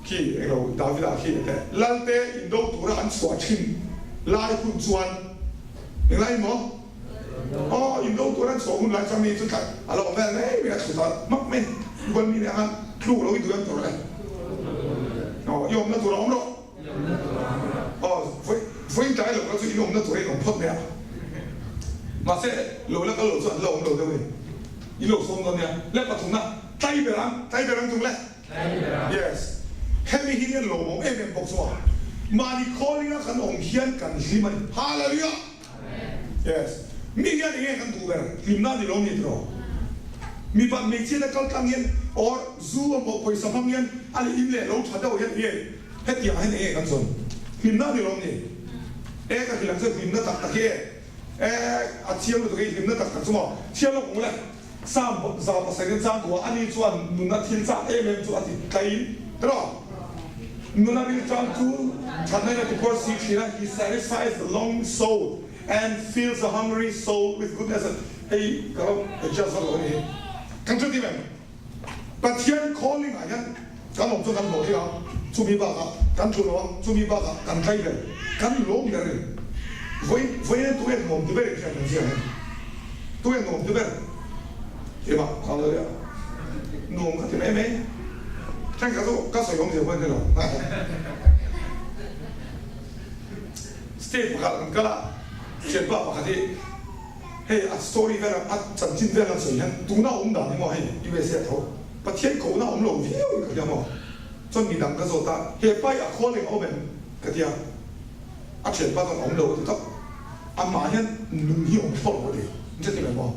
khi englo Davida khi a teh, Lalte indo tura an chhuah thin lai hun chuan, Englai maw? Aw, in lo tur an chhuah hun lai chuan mi chu tlat a lo awm vel mai mai a, thlu ta hmak mai. Bual mi nih ang a, tluk lo i duh em tur le? Aw, i awmna tur a awm rawh. Aw, vawi vawiin tlai lo kha chu in awmna tur a in awm phawt mai a. Mahse, lo la kal lo chu an la awm lo deuh a ni. In lo sawm dawn nia. Le pathumna, tlai ber ang, tlai ber ang tum le. Yes. Hemi hi nia lawmawm em em bawk chu a. Mahni calling a kan awm hian kan hlim a ni. Hallelujah! Yes. Mi hian enge kan duh ber? Hlimna a ni lo mi tiraw? Mipa hmeichhia te kal tlang hian or zu emaw pawisa hmang hian a leh in leh lo tha deuh hian enge hetiang ah hian enge kan zawn? Hlimna a ni lo mi? E ka hrilh ang che hlimna tak tak hi e. E a chiang lutuk hi hlimna tak tak chu maw? Chhiar lawk ang ule. Sam 700 in chang kuah ani chuan nuna thil chak em em chu a ti tlaiin tiraw? Nuna rilchang chu thatna in a ti pawr si thin a, he satisfies the longing soul and fills the hungry soul with goodness hei ka lo adjust vak lo a ni hi. Kan hre tim em? Pathian calling ah hian kan awm chuan kan hlawh thei a, chumi bakah kan tlu lo a, chumi bakah kan tlai ber, kan lawm ber a ni. Vawi vawiin tu nge nuam ti ber in hriat kan zia hian tu nge nuam ti ber ema hallelujah nuam ka ti mai mai thenkhat chu ka sawi awmzia pawh a ni lo state pakhat an kal a thianpa pakhat hi Hei a story vel a chanchin vel an sawi hian tuna awm dan hi maw hei USA tho Pathian kohna awm lo viau in ka hria maw chuan midang ka zawt a he pa hi a calling a awm em ka tia a thianpa chuan a awm lo a ti tawp amah hian nun hi awm thlawh lo a ti in hre thei maw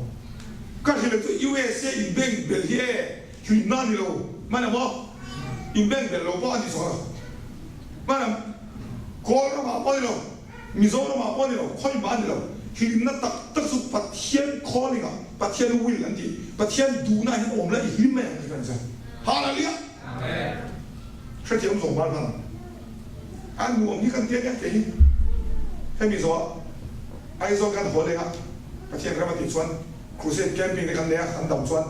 ka hrilh chu USA in bank bel hi e hlimna a ni lo hman a maw in bank bel lo pawh a ni zawk a hman a kawl ramah pawh a ni lo. Mizoramah pawh a ni lo, khawimah a ni lo. Hlimna tak tak chu Pathian calling ah, Pathian will an ti, Pathian duhna hian awm la i hlim mai ang tih kan hre. Hallelujah! Hrethiam zawng bal hman ang. A nuam hi kan tia nia kei hi. Hemi zawh ah Aizawl kan haw leng a. Pathian ram a tih chuan crusade camping te kan nei a, kan dam chuan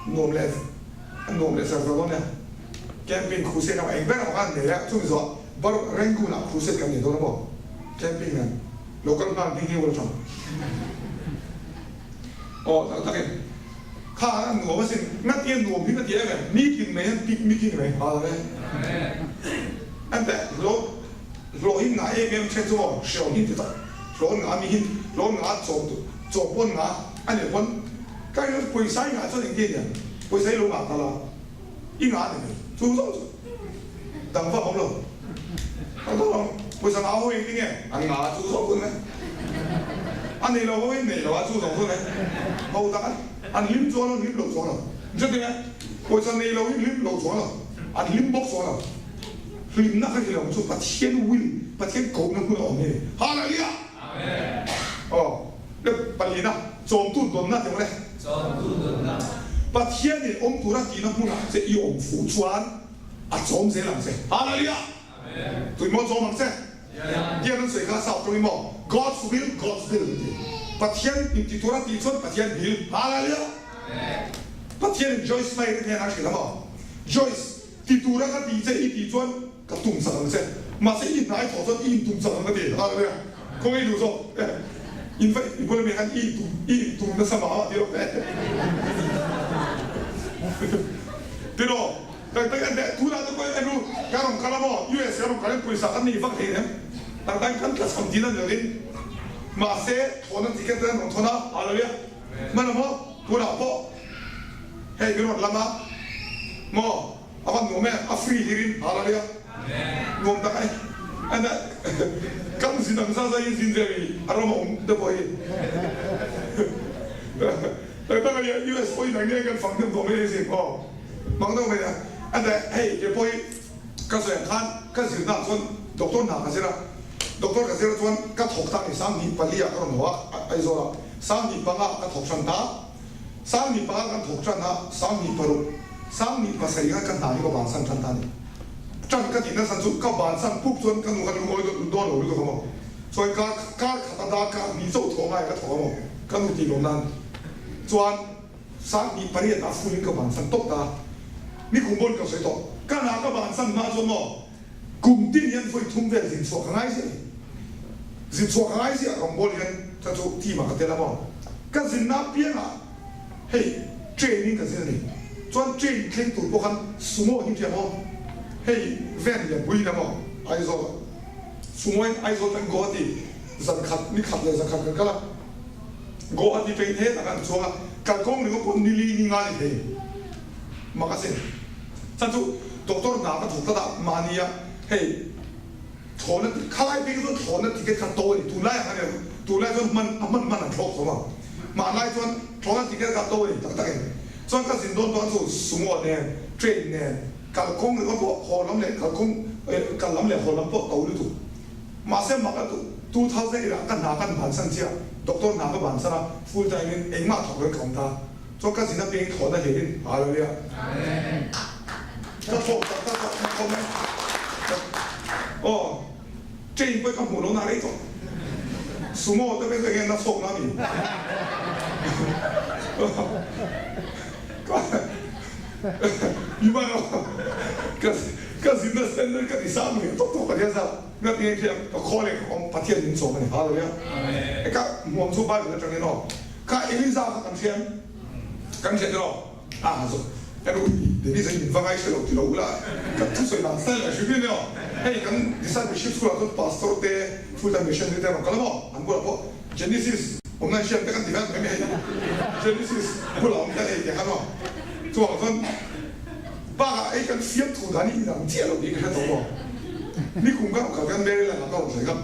nuam leh a nuam leh zar zar dawn nia. Camping crusade emaw eng ber emaw khan nei a, chumi zawh bar Rangoon ah crusade kan nei dawn emaw camping nen local nghal hming hi ula tha. Aw tak takin kha a nuam asin, ngatia nuam hi ka ti em em, nitin mai hian picnic hi ni mai nghal ang e. Enteh hlawh hlawh hi ngah em em then chu maw hreawm hi ti tak hlawh ngah mi hi hlawh ngah chawm chawm pawn ngah a nih pawn ka rilru pawisa i ngah chuan engtin nia pawisa i lo ngah ta la i ngah a ni mai chu zawng chu dang vak awm lo tak tak ang pawisa ngah ho engtin nge an ngah a chu zawng chu ni mai a nei lo ho in nei lo a chu zawng chu ni mai ho tak a ni an hlim chuan lo hlim lo chuang lo chuti nge pawisa nei lo hi hlim lo chuang lo an hlim bawk chuang lo. Hlimna ka hrilh ang chu Pathian will, Pathian kohna hmun a awm hi a ni. Hallelujah! Amen. Aw, le palina, chawmtu dawnna tih ang le. Chawmtu dawnna. Pathianin awm tura tihna hmunah che i awm fuh chuan a chawm zel ang che. Hallelujah! Amen. Tui maw chawm ang che? Yeah. Tiang an sawi kha South tawngin maw God's will, God's bill an ti. Pathian inti tura tih chuan Pathian bill. Hallelujah! Amen. Pathianin Joyce Meyer hnenah a hrilh a maw? Joyce, Ti tura ka ti che i tih chuan ka tum sak ang che. Mahse i hnai thawh chuan i intum sak ang ka ti. Hallelujah. Khawnge i duh zawk? In va i bula mi khan i intum i intum nasa mah mah ti rawh. Tiraw? Tak tak en teh tunah te pawh en u ka rawn kal a maw? US ka rawn kal in pawisa kan nei vak hlei nem. Tak tak in kan tla cham tin a ni lovin. Mahse thawn a ticket te an rawn thawn a. Hallelujah. Hman a maw? Tunah pawh hei min rawn lam a maw a van nuam em a free hlir in hallelujah nuam tak a ni and kan zin ang zah zah in zin ve mi a ram a awm te pawh hi tak tak a nia US pawh hi nang nia kan fang hnem tawh mai a sin aw mang deuh mai a and hei ke pawh hi ka sawi ang khan ka zirna ah chuan doctor hna ka zir a doctor ka zir chuan ka thawk ta a ni 2004 ah ka rawn haw a Aizawl ah 2005 ka thawk hran ta. 2005 kan thawk tan a, 2006, 2007 khan ka hna hi ka bansan tan ta a ni. Tan ka tih nasa chu ka bansan pup chuan ka nu kha lungawi dawn lo lutuk a maw. Chuan kar kar khat a dar kar hnih chauh thawh ngai ka thawk a maw ka nu tih lawm nan. Chuan 2008 ah full in ka bansan tawp ta a. Nikum pawn ka sawi tawh. Ka hna ka bansan hma chuan maw kum tin hian vawi thum vel zin chhuah ka ngai ziah a ni. Zin chhuah ka ngai ziah rawngbawl hian ka chu team ah ka tel a maw? Ka zinna apiangah hei train in ka zin a ni. Chuan train thleng tur pawh khan sumo hi tia maw? Hei van lian pui in a maw? Aizawl ah sumo in Aizawl atang Guwahati zan khat ni khat leh zan khat kan kal a. Guwahati train hetah khan an chuang a, kalkawng ringawt pawh nili ni nga ni thei mak a sin. Chan chu doctor hna ka thawk tlat a mahni a hei. Thlawhna ti khalai bik chuan thlawhna ticket kha to a ni. Tunlai ang a ni lo. Tunlai chuan hman a hman hman an thlawk thawm a. Hmanlai chuan thlawhna ticket kha to a ni tak tak in. Chuan ka zin dawn dawn chu sumo nen, train nen, kalkawng ringawt pawh haw lam leh kalkawng kal lam leh haw lam pawh to lutuk. Mahse mak a 2008 ah ka hna kan bansan chiah. Doctor hna ka bansan a, full time in engmah thawk lo in ka awm ta. Chuan ka zin apiangin thlawhna hlir in Hallelujah. Ka thlawh tak tak a khawm e. Aw, train pawh hi ka hmuh lohna a rei tawh. Sumo te pawh hi enge na chhawk na mi? Ivan aw, ka ka zinna standard ka ti sang ve tawp tawp Pathian zat. Nga tinge khi ka khawl e ka awm Pathian min chawm a ni. Hallelujah. Eka hmuam chu Bible atangin aw. Kha Eliza kha kan hria em? Kan hria tiraw? A zawk erawh i Denise in min va ngaihre lo ti lo ula kan thusawi dan style a hrim em aw. Hei kan discipleship school ah chuan pastor te full time missionary te an rawn kal a maw? An bulah pawh Genesis awmna an hriat te kan ti vel mai mai hei Genesis bulah awm te hei tiang khan aw. Chuvang chuan bakah hei kan fiamthu dan hi inang chiah lo tih ka hre tawh maw? Nikum ka rawn kal khan Maryland ah ka rawn sawi kha.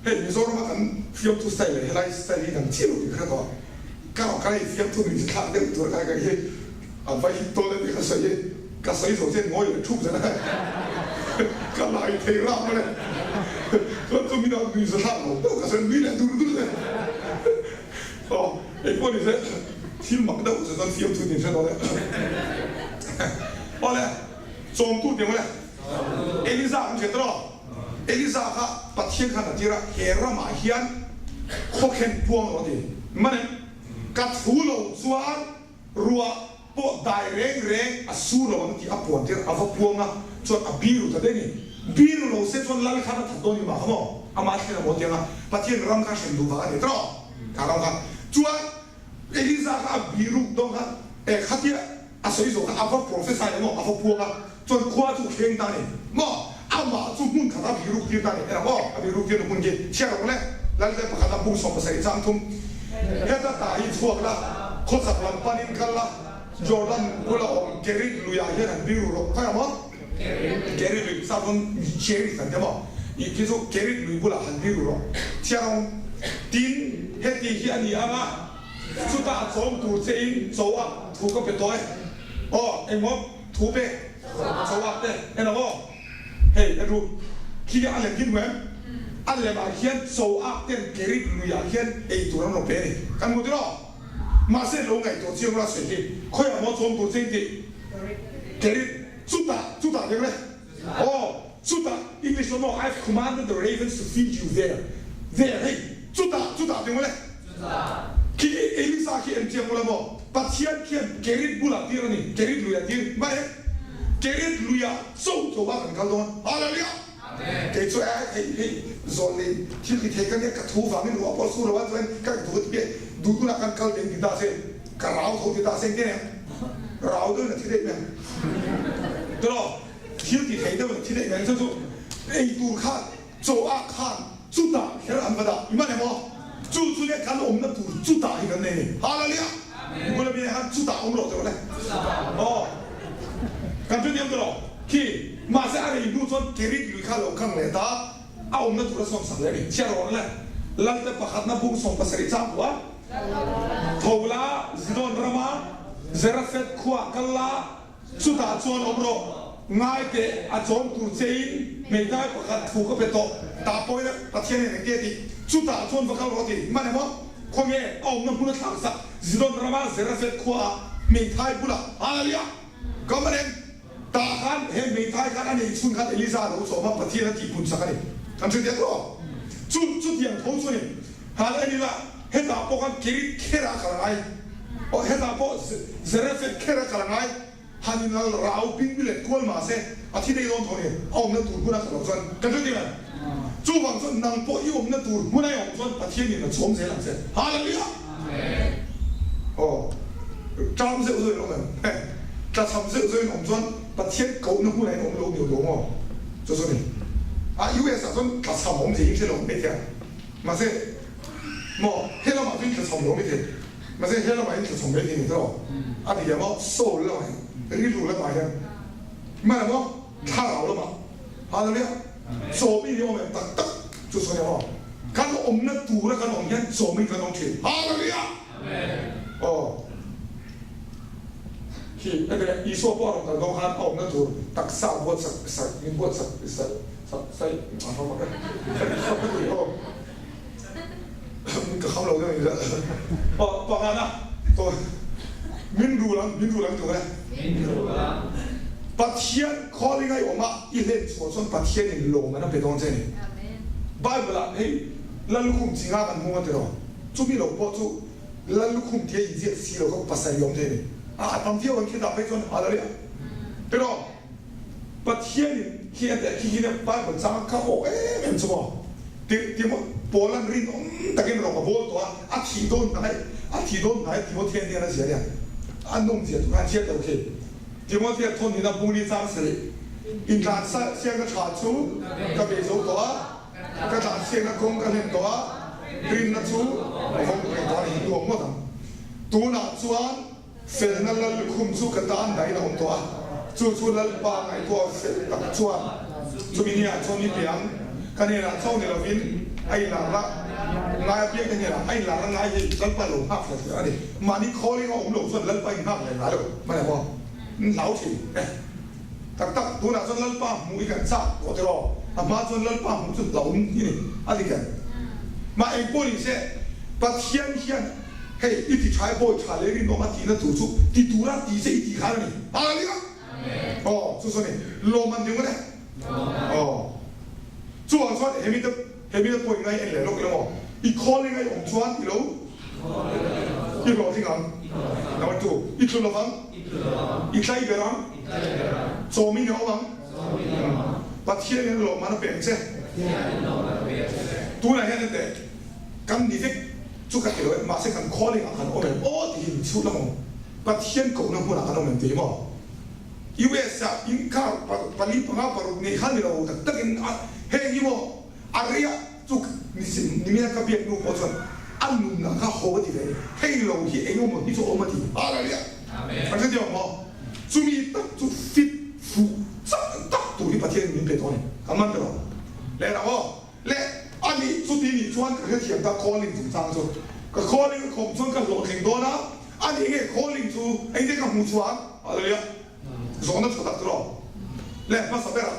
Hei Mizorama kan fiamthu style leh helai style hi dang chiah lo tih ka hre tawh a, ka rawn kal hei fiamthu nuih thlak deuh tur kha ka hi a va hit dawn a ni ka sawi hi, ka sawi zo chian ngawi leh thup zel a ka lai thei rap a le chuan chu mina nuih za thlak lo deuh ka sawi nui leh dur dur zel aw hei pawh ni se thil mak deuh chu chuan fiamthu nin hre dawn e awle chawmtu tih ang le Eliza kan hriat tawh. Eliza kha Pathian khan a tir a, he ramah hian khawkhen puang rawh a ti. Man em? Ka thu lo chuan ruah pawh dai reng reng a sur lo ang tih a puan tir a va puang a, chuan a biru ta daih ni. Biru lo se chuan lal khan a that dawn ni mah kha maw? Amah thlen a maw tiang a, Pathian ram kha hrem duh vang a ni tawh kha ram kha. Chuan Eliza kha a biruk dawn khan e khatia a sawi zawh kha a va prophesy emaw a va puang a, chuan khua chu thleng ta ni maw? Amah chu hmun khat a biruk tir ta ni en ang aw, a biruk tirna hmun khi chhiar rawh le, Lalten pakhat a bung 70 chang thum heta ta hi chhuak la, khawchhak lam panin kal la, Jordan bula awm Kerit luiah hian han biru rawh khawi ang maw? Kerit lui sap pawn Cherith an ti maw? Ih khi chu Kerit lui bulah han biru rawh chhiar ang tin heti hi a ni ang a, chutah a chawm tur che in cho a thu ka pe tawh e aw engmaw thu pe cho a te en ang aw hei en ru khi a lem din em a lem ah khian cho ak ten Kerit luiah khian ei tur an rawn pe a ni kan hmu tiraw? Mahse lo ngaihtuah chiang ula sawi hi khawiah maw chawm tur che in tih? Kerit, chutah, chutah deuh le. Aw, chutah, English lo maw, I've commanded the ravens to feed you there, there, hei, chutah, chutah deuh le. Khi Elisa khi en chiang ula maw, Pathian khian Kerit bulah tir a ni, Kerit luiah tir, mahse Kerit luiah cho cho ah kan kal dawn. Hallelujah! Kei chu eh hei hei zawn nei thil ti thei ka nia ka thu vangin ruah pawh sur lo a chuan ka duh ti piah duh tunah kan kal deng ti ta se ka rau tho ti ta se engtin eng rau deuhin a thi daih mai ang tiraw thil ti thei deuhin a thi daih mai ang chu chu ei tur khan chaw ah khan chutah kher an va dah i man em aw chu chu nia kan awmna tur chutah hi kan nei a ni Hallelujah i bula mi khan chutah awm rawh tiraw le aw kan hrethiam tiraw khi Mahse a rei hnu chuan Kerit lui kha lo kang leh ta, a awmna tur a sawmsak leh a ni. Chhiar rawn le, Lalte pakhatna bung 70 chang pawh a tho la, Zidon rama Zerafeth khuaah kal la, chutah chuan awm rawh. Ngai teh, a chawm tur chein hmeithai pakhat thu ka pe tawh, tah pawhin Pathian hian engtia tih, chutah chuan va kal rawh ti. Hman emaw, khawnge a awmna hmun a thlaksak Zidon rama Zerafeth khuaah hmeithai bulah, Hallelujah! Ka hman em? Tah khan he hmeithai khan a nei chhun khan Eliza a lo chawm a, Pathian a tihpun sak a ni. Kan hre diak lo. Chu chutiang tho chu a ni. Han en ila, hetah pawh khan Kerit kher a kal ngai. Aw, hetah pawh Zarephath kher a kal ngai. Han in al rau ping pi let kual mah se, a thi daih dawn tho a ni. A awmna tur hmun a kal loh chuan kan hre diak em? Chuvang chuan nang pawh i awmna tur hmun a i awm chuan Pathianin a chawm zel ang che. Hallelujah! Aw, ṭam zeuh zeuhin awm em? Heh, tlachham zeuh zeuhin awm chuan Pathian kohna hmunah in awm lo ni lo maw? Chu chu ni. A US ah chuan tlachham awm thei in hre lo mai thei a, mahse maw he lamah chuan tlachham lo mai thei, mahse he lamah in tlachham mai thei ni tawh a ti maw? Soul lamah hian, rilru lamah hian, hmana maw thlarau lamah, Hallelujah, chawm i ni awm em tak tak chu chu ni maw? Kan awmna tura kan awm hian chawmin kan awm thin. Hallelujah! Aw. Khi enge Isua pawh a rawn kal dawn khan a awmna tur taksa buatsak sak min buatsak sak sak sai a hma mak e. Sak ka tih aw. Ka kham lo deuh in aw pangana to min rul ang min rul ang tur e. Min rul ang. Pathian calling a i awm a i hlen chhuah chuan Pathian in lawm an a pe dawn che ni. Bible ah hei Lallukhum chi nga kan hmung a tiraw chumi lo pawh chu Lallukhum tia inziak si lo kha pasal i awm thei ni. A tam viau ang khi dah phei chuan hallelujah tiraw Pathian in khi a teh khi khi nia Bible chang kha awh em em chu maw ti ti maw Paul an rinawm takin rawng a bawl tawh a a thih dawn hnai a thih dawn hnai Timothea hian a zia nia a nawm zia chu khan hriat lo khi Timothea thawn hina bung ni chang sarih intlan siangna tha chu ka bei zo tawh a Ka tlansiakna kawng ka hlen tawh a, rinna chu a vawng reng tawh a ni nuam ngawt ang. Tunah chuan felna lallukhum chu ka tan dahin a awm tawh a, chu chu Lalpa ngaihtuah fel tak chuan chumi niah chuan ni piang ka hnenah chauh ni lovin a inlarna ngai apiangte hnenah a inlarna ngai hi Lalpa lo nghak hle hle a ni. Mahni calling a awm loh chuan Lalpa in nghak leh ngai lo hman em aw? An hlau thin e. Tak tak, tunah chuan Lalpa hmuh i kan chak tawh tiraw? A hma chuan Lalpa hmuh chu hlauhawm i ni, a ti kher. Mah eng pawh ni se, Pathian hian hei i ti tha e, bawi tha leh rinawm a tihna tur chu ti tura ti che i tih khan a ni. Hallelujah! Aw, chu chu a ni. Lawm an ding e. Aw. Chuvang chuan hemi te, hemi te pawhin ngai en leh lawk ila maw? I calling a i awm chuan i lo. I hlawhtling ang. Number 2, i tlu lovang. I tlai ber ang. Chawmin i awm ang. Pathian in lawmman a pe ang che. Tunah hian enteh, kan ni vek chu ka ti lo e, mahse kan calling ah kan awm em aw tih hi min chhut ang aw. Pathian kohna hmunah kan awm em tih hi maw? US ah in car pali panga paruk nei kha ni lo tak takin a heng hi maw a rei ah chu nimina ka biak nu pawh chuan a nun ah kha haw a ti ve hei lo hi eng emaw hi chu awm a ti Hallelujah an hre diau maw chumi tak chu fit fuh chak tak tur hi Pathian in min pe tawh a ni kan man ta lo leh rak aw le a nih chuti nih chuan ka hrethiam ta calling chungchang chu ka calling a khawm chuan ka hlawhtling dawn a a nih nge calling chu engtin ka hmuh chhuah ang. Hallelujah. Zawhna tha tak tiraw? Le hmasa berah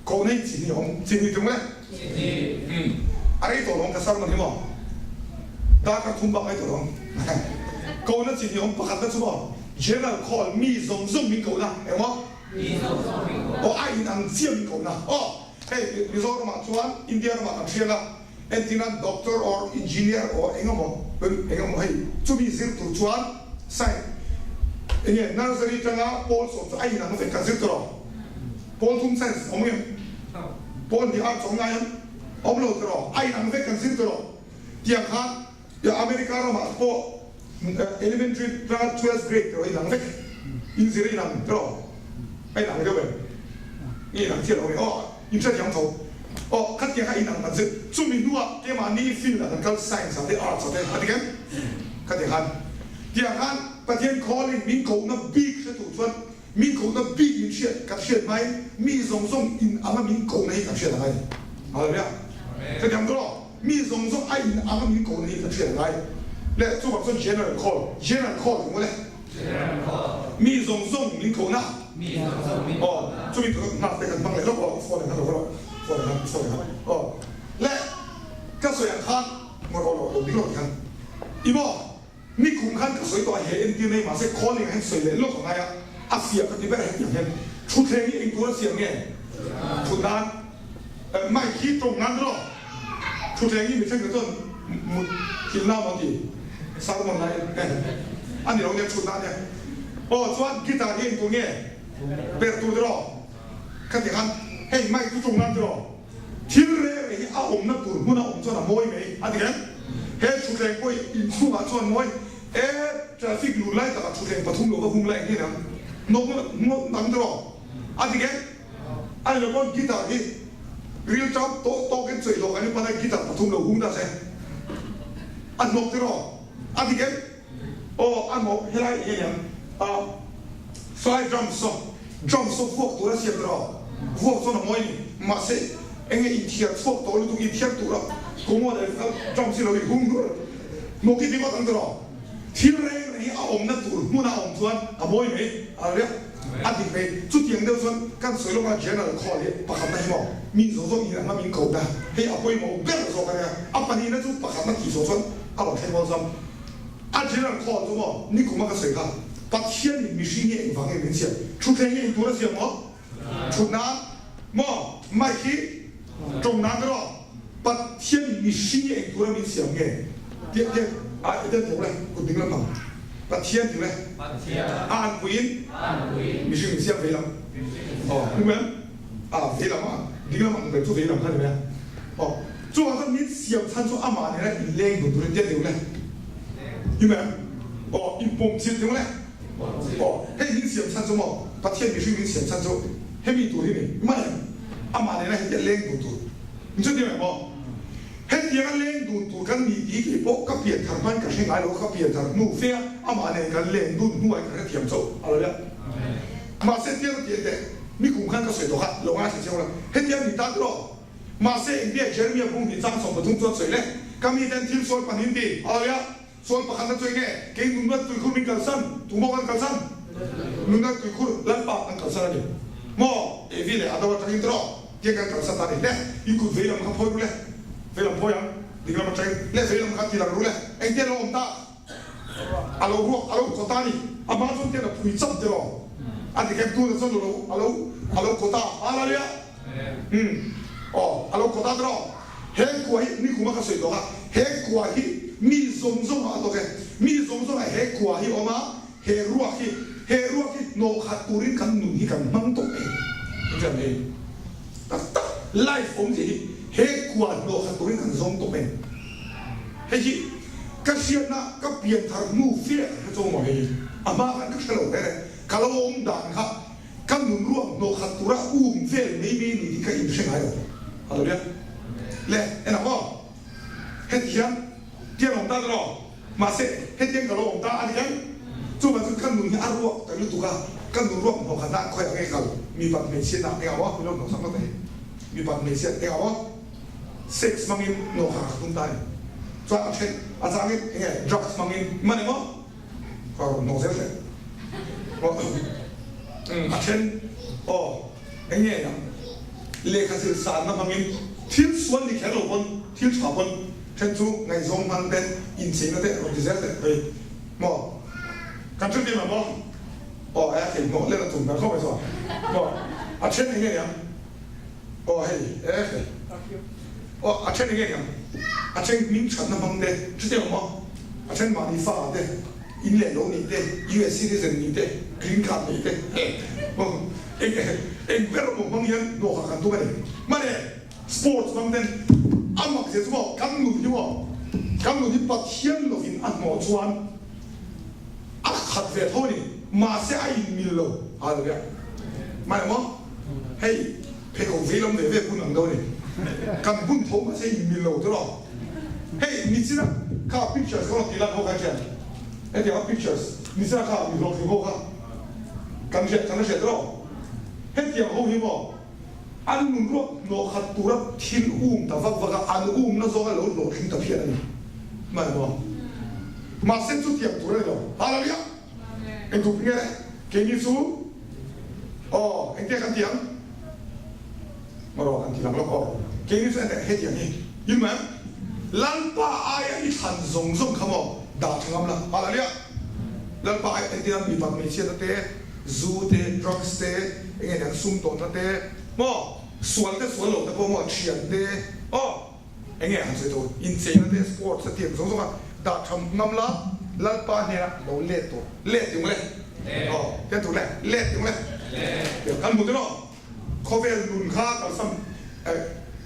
kohna hi chi hnih a awm. Chi hnih tum le? Chi hnih. A rei tawh lo ang ka sermon hi maw? Darkar thum bak a rei tawh lo ang. Kohna chi hnih a awm. Pakhatna chu maw? General call, mi zawng zawng min kohna. Eng maw? Mi zawng zawng min kohna. Aw, a in ang chiah min kohna. Aw, hei Mizoramah chuan India ramah kan hriat a, entirnan doctor or engineer or eng emaw eng emaw hei chumi zir tur chuan science eng nge nursery tanga pawl sawm chu a inang vek kan zir tur aw pawl thum science awm em pawl hnih arts awm ngai em awm lo tur aw a inang vek kan zir tur aw tiang khan America ramah pawh elementary tanga twelfth grade tur aw inang vek inzir a inang tur aw a inang deuh em nge inang chiah lo nge aw Inhrethiam tho. Aw, khatiang kha inang kan zir. Chumi hnuah keimahni field ah kan kal science ah te arts ah te a ti khem. Khatiang khan. Tiang khan Pathian calling min kohna bik hre tur chuan min kohna bik min hriat kan hriat hmain mi zawng zawng in anga min kohna hi kan hriat a ngai. Hallelujah. Khatiang tawh mi zawng zawng a in anga min kohna hi kan hriat a ngai. Le chuvang chuan general call, general call ti maw le? Mi zawng zawng min kohna. Aw, chumi tur hna te kan hmang leh lawk aw, phone in khan lo rawh, phone in khan, phone in khan, aw. Le, ka sawi ang khan, ngaw rawh lo, lo ding lo ti khan. I maw, nikum khan ka sawi tawh a he entir nei mahse calling ah hian sawi leh lawk a ngai a, a fiah ka ti ber hetiang hian thutthleng hi engtur a siam nge? Thut nan, mic hi tawng nan rawh. Thutthleng hi mithleng te chuan mut thil na maw ti sermon lai a ni lo nia chhut na nia. Aw chuan guitar hi engtur nge ber tur tiraw ka ti khan hei mic chu tung nan tiraw thil reng reng hi a awmna tur hmun a awm chuan a mawi mai a ti reng. He thutthleng pawh hi inchhungah chuan mawi e traffic lut lai takah thutthleng pathum lo va hung lai eng nge niang nawk nawk dang tiraw a ti reng. A ni lo pawn guitar hi ril ṭam tawh tawkin chawih hlawh kan inpan a, guitar pathum lo hung ta se a hnawk tiraw? A dik em? Aw a hnawk helai eng nge niang a fly drums saw drums saw vuak tur a siam tiraw? Vuak chuan a mawi ni mahse eng nge inthiar chhuak tawh lutuk inthiar tura kawngawt ah drums hi lo in hung hnur hnawk hi ringawt ang tiraw? Thil reng reng hi a awmna tur hmun a awm chuan a mawi mai a ria. A dik mai. Chutiang deuh chuan kan sawi lawk a General Call hi pakhatna hi maw mi zawng zawng in anga min kohna hei a pawimawh ber zawk a nia. A pahnihna chu pakhatna tih zawh chuan a rawn thleng awlsam. A General Call chu maw nikum a ka sawi kha Pathian in mihring hi engvang nge min siam? Thutthleng hi engtur a siam maw? Thut nan maw? Mic hi tawng nan te rawh. Pathian in mihring hi engtur a min siam nge? Tiah tiah a eten thawk le kut ding lampang Pathian ti le a anpuiin mihring min siam vei lam aw hmu em a vei lam a ding lam ang ber chu vei lam kha ni mai a aw chuvang chuan min siam chhan chu amah nena inleng dun turin tiah deuh le hmu em aw inpawm chilh deuh le aw hei min siam chhan chu maw Pathian mihring min siam chhan chu hemi tur hi ni mai em amah nena hetiah leng dun tur Chuti mai maw? Hetianga leng dun tur kan ni tih kei pawh ka pian thar hmain ka hre ngai lo, ka pian thar hnu fe a, amah nen kan leng dun hnuai ka hrethiam chauh a lo nia. Mahse tiang a ti teh, ni kum khan ka sawi tawh kha, lo ngaithla chiang ula, hetiang ni ta tiraw? Mahse engtia Jeremia bung hnih chang 13 chuan sawi le, ka miten thil sawi panin ti a lo nia. Sawi pakhatna chu enge? Kei nunna tuikhur min kalsan, tu maw kan kalsan? Nunna tuikhur Lalpa kan kalsan a ni maw? Evi leh Adama atangin tiraw tiang kan kalsan ta a ni le? In kut veilam kha phawi ru le, veilam phawi ang, dinglam atangin le veilam kha ti lang ru le, engtia lo awm ta? A lo ruak, a lo kaw ta a ni. A hma chuan tiang a phui chap tiraw? A ti khem tunah chuan a lo, a lo, a lo kaw ta. Hallelujah! Umm, aw, a lo kaw ta tiraw? He kua hi, nikhuma ka sawi tawh kha, he kua hi. mi zawng zawngah a tawk e. Mi zawng zawngah he kua hi a awm a, he ruak hi, he ruak hi hnawh khat turin kan nun hi kan hmang tawp e. Engtiang hei tak tak life awmzia hi he kua hnawh khat turin kan zawng tawp e. Hei hi ka hriatna ka pian thar hnu fe ka hre chawng maw hei hi a hma khan ka hre lo reng reng. Ka lo awm dan kha ka nun ruak hnawh khat tura um vel mai mai ni tih ka inhre ngai lo. Hallelujah. Le en ang aw. Heti hian tiang awm ta tiraw? Mahse hetiang ka lo awm ta a ni em? Chuvang chuan ka nun hi a ruak ta lutuk a, ka nun ruak hnawh khat ah khawiah nge kal? Mipat hmeichhia nak eng ang aw? Min lo hnawh sak lawk thei. Mipat hmeichhia eng ang aw? Sex hmangin hnawh khat ka tum ta a ni. Chuan a then a changin eng nge drugs hmangin man emaw? Ka rawn hnawh zel teh. A then aw eng nge ang lehkha zir sanna hmangin thil sual ni kher lo pawn thil tha pawn then chu ngaihzawng hman te incheina te rawn ti zel teh hei maw kan hre dim ang maw aw a thei hnawh let a tum ber khawp mai chuan maw a then eng nge ang aw hei e hei aw a then eng nge ang a then hming thatna hmang te hre dim ang maw a then mahni fa te In leh lo nih te, US citizen nih te, green card neih te, eng eng ber emaw hmang hian hnawh kha kan tum a ni. Mane sports hmang ten a mak zia chu maw kan nun hi maw kan nun hi Pathian lovin a hnawh chuan a khat ve tho a ni. Mahse a inmil lo hallelujah. Mane maw hei pheikhawk vei lam ve ve bun ang deuh a ni. Kan bun tho mahse inmil lo tiraw. Hei nichina kha pictures ka rawn tih lan ho kha hian hetianga pictures nichina kha mi hlawhtling ho kha kan hriat kan la hriat rawh. Hetiang ho hi maw an nun ruak hnawh khat tura thil um ta vak vak a, an umna zawnga lo hlawhtling ta phian a ni mai maw. Mahse chutiang tur a ni lo. Hallelujah! Engtuk nge keini chu aw engtia kan ti ang? Maw kan ti lang lawk aw. Keini chu enteh hetiang hi in mai ang. Lalpa aia i thlan zawng zawng kha maw dah tha ngam la. Hallelujah! Lalpa aia entir ang mipat hmeichhiatna te, zu te, drugs te, eng nge niang sum tawnna te, maw sual te sual lo te pawh maw thian te aw. Eng nge han sawi tur? Incheina te, sports te tiang zawng zawng a dah tha ngam la, Lalpa hnena lo let tur. Let tiang le? Aw, tiang tur le? Let tiang le? Tiang kan hmu tiraw? Khawvel nun kha kalsam eh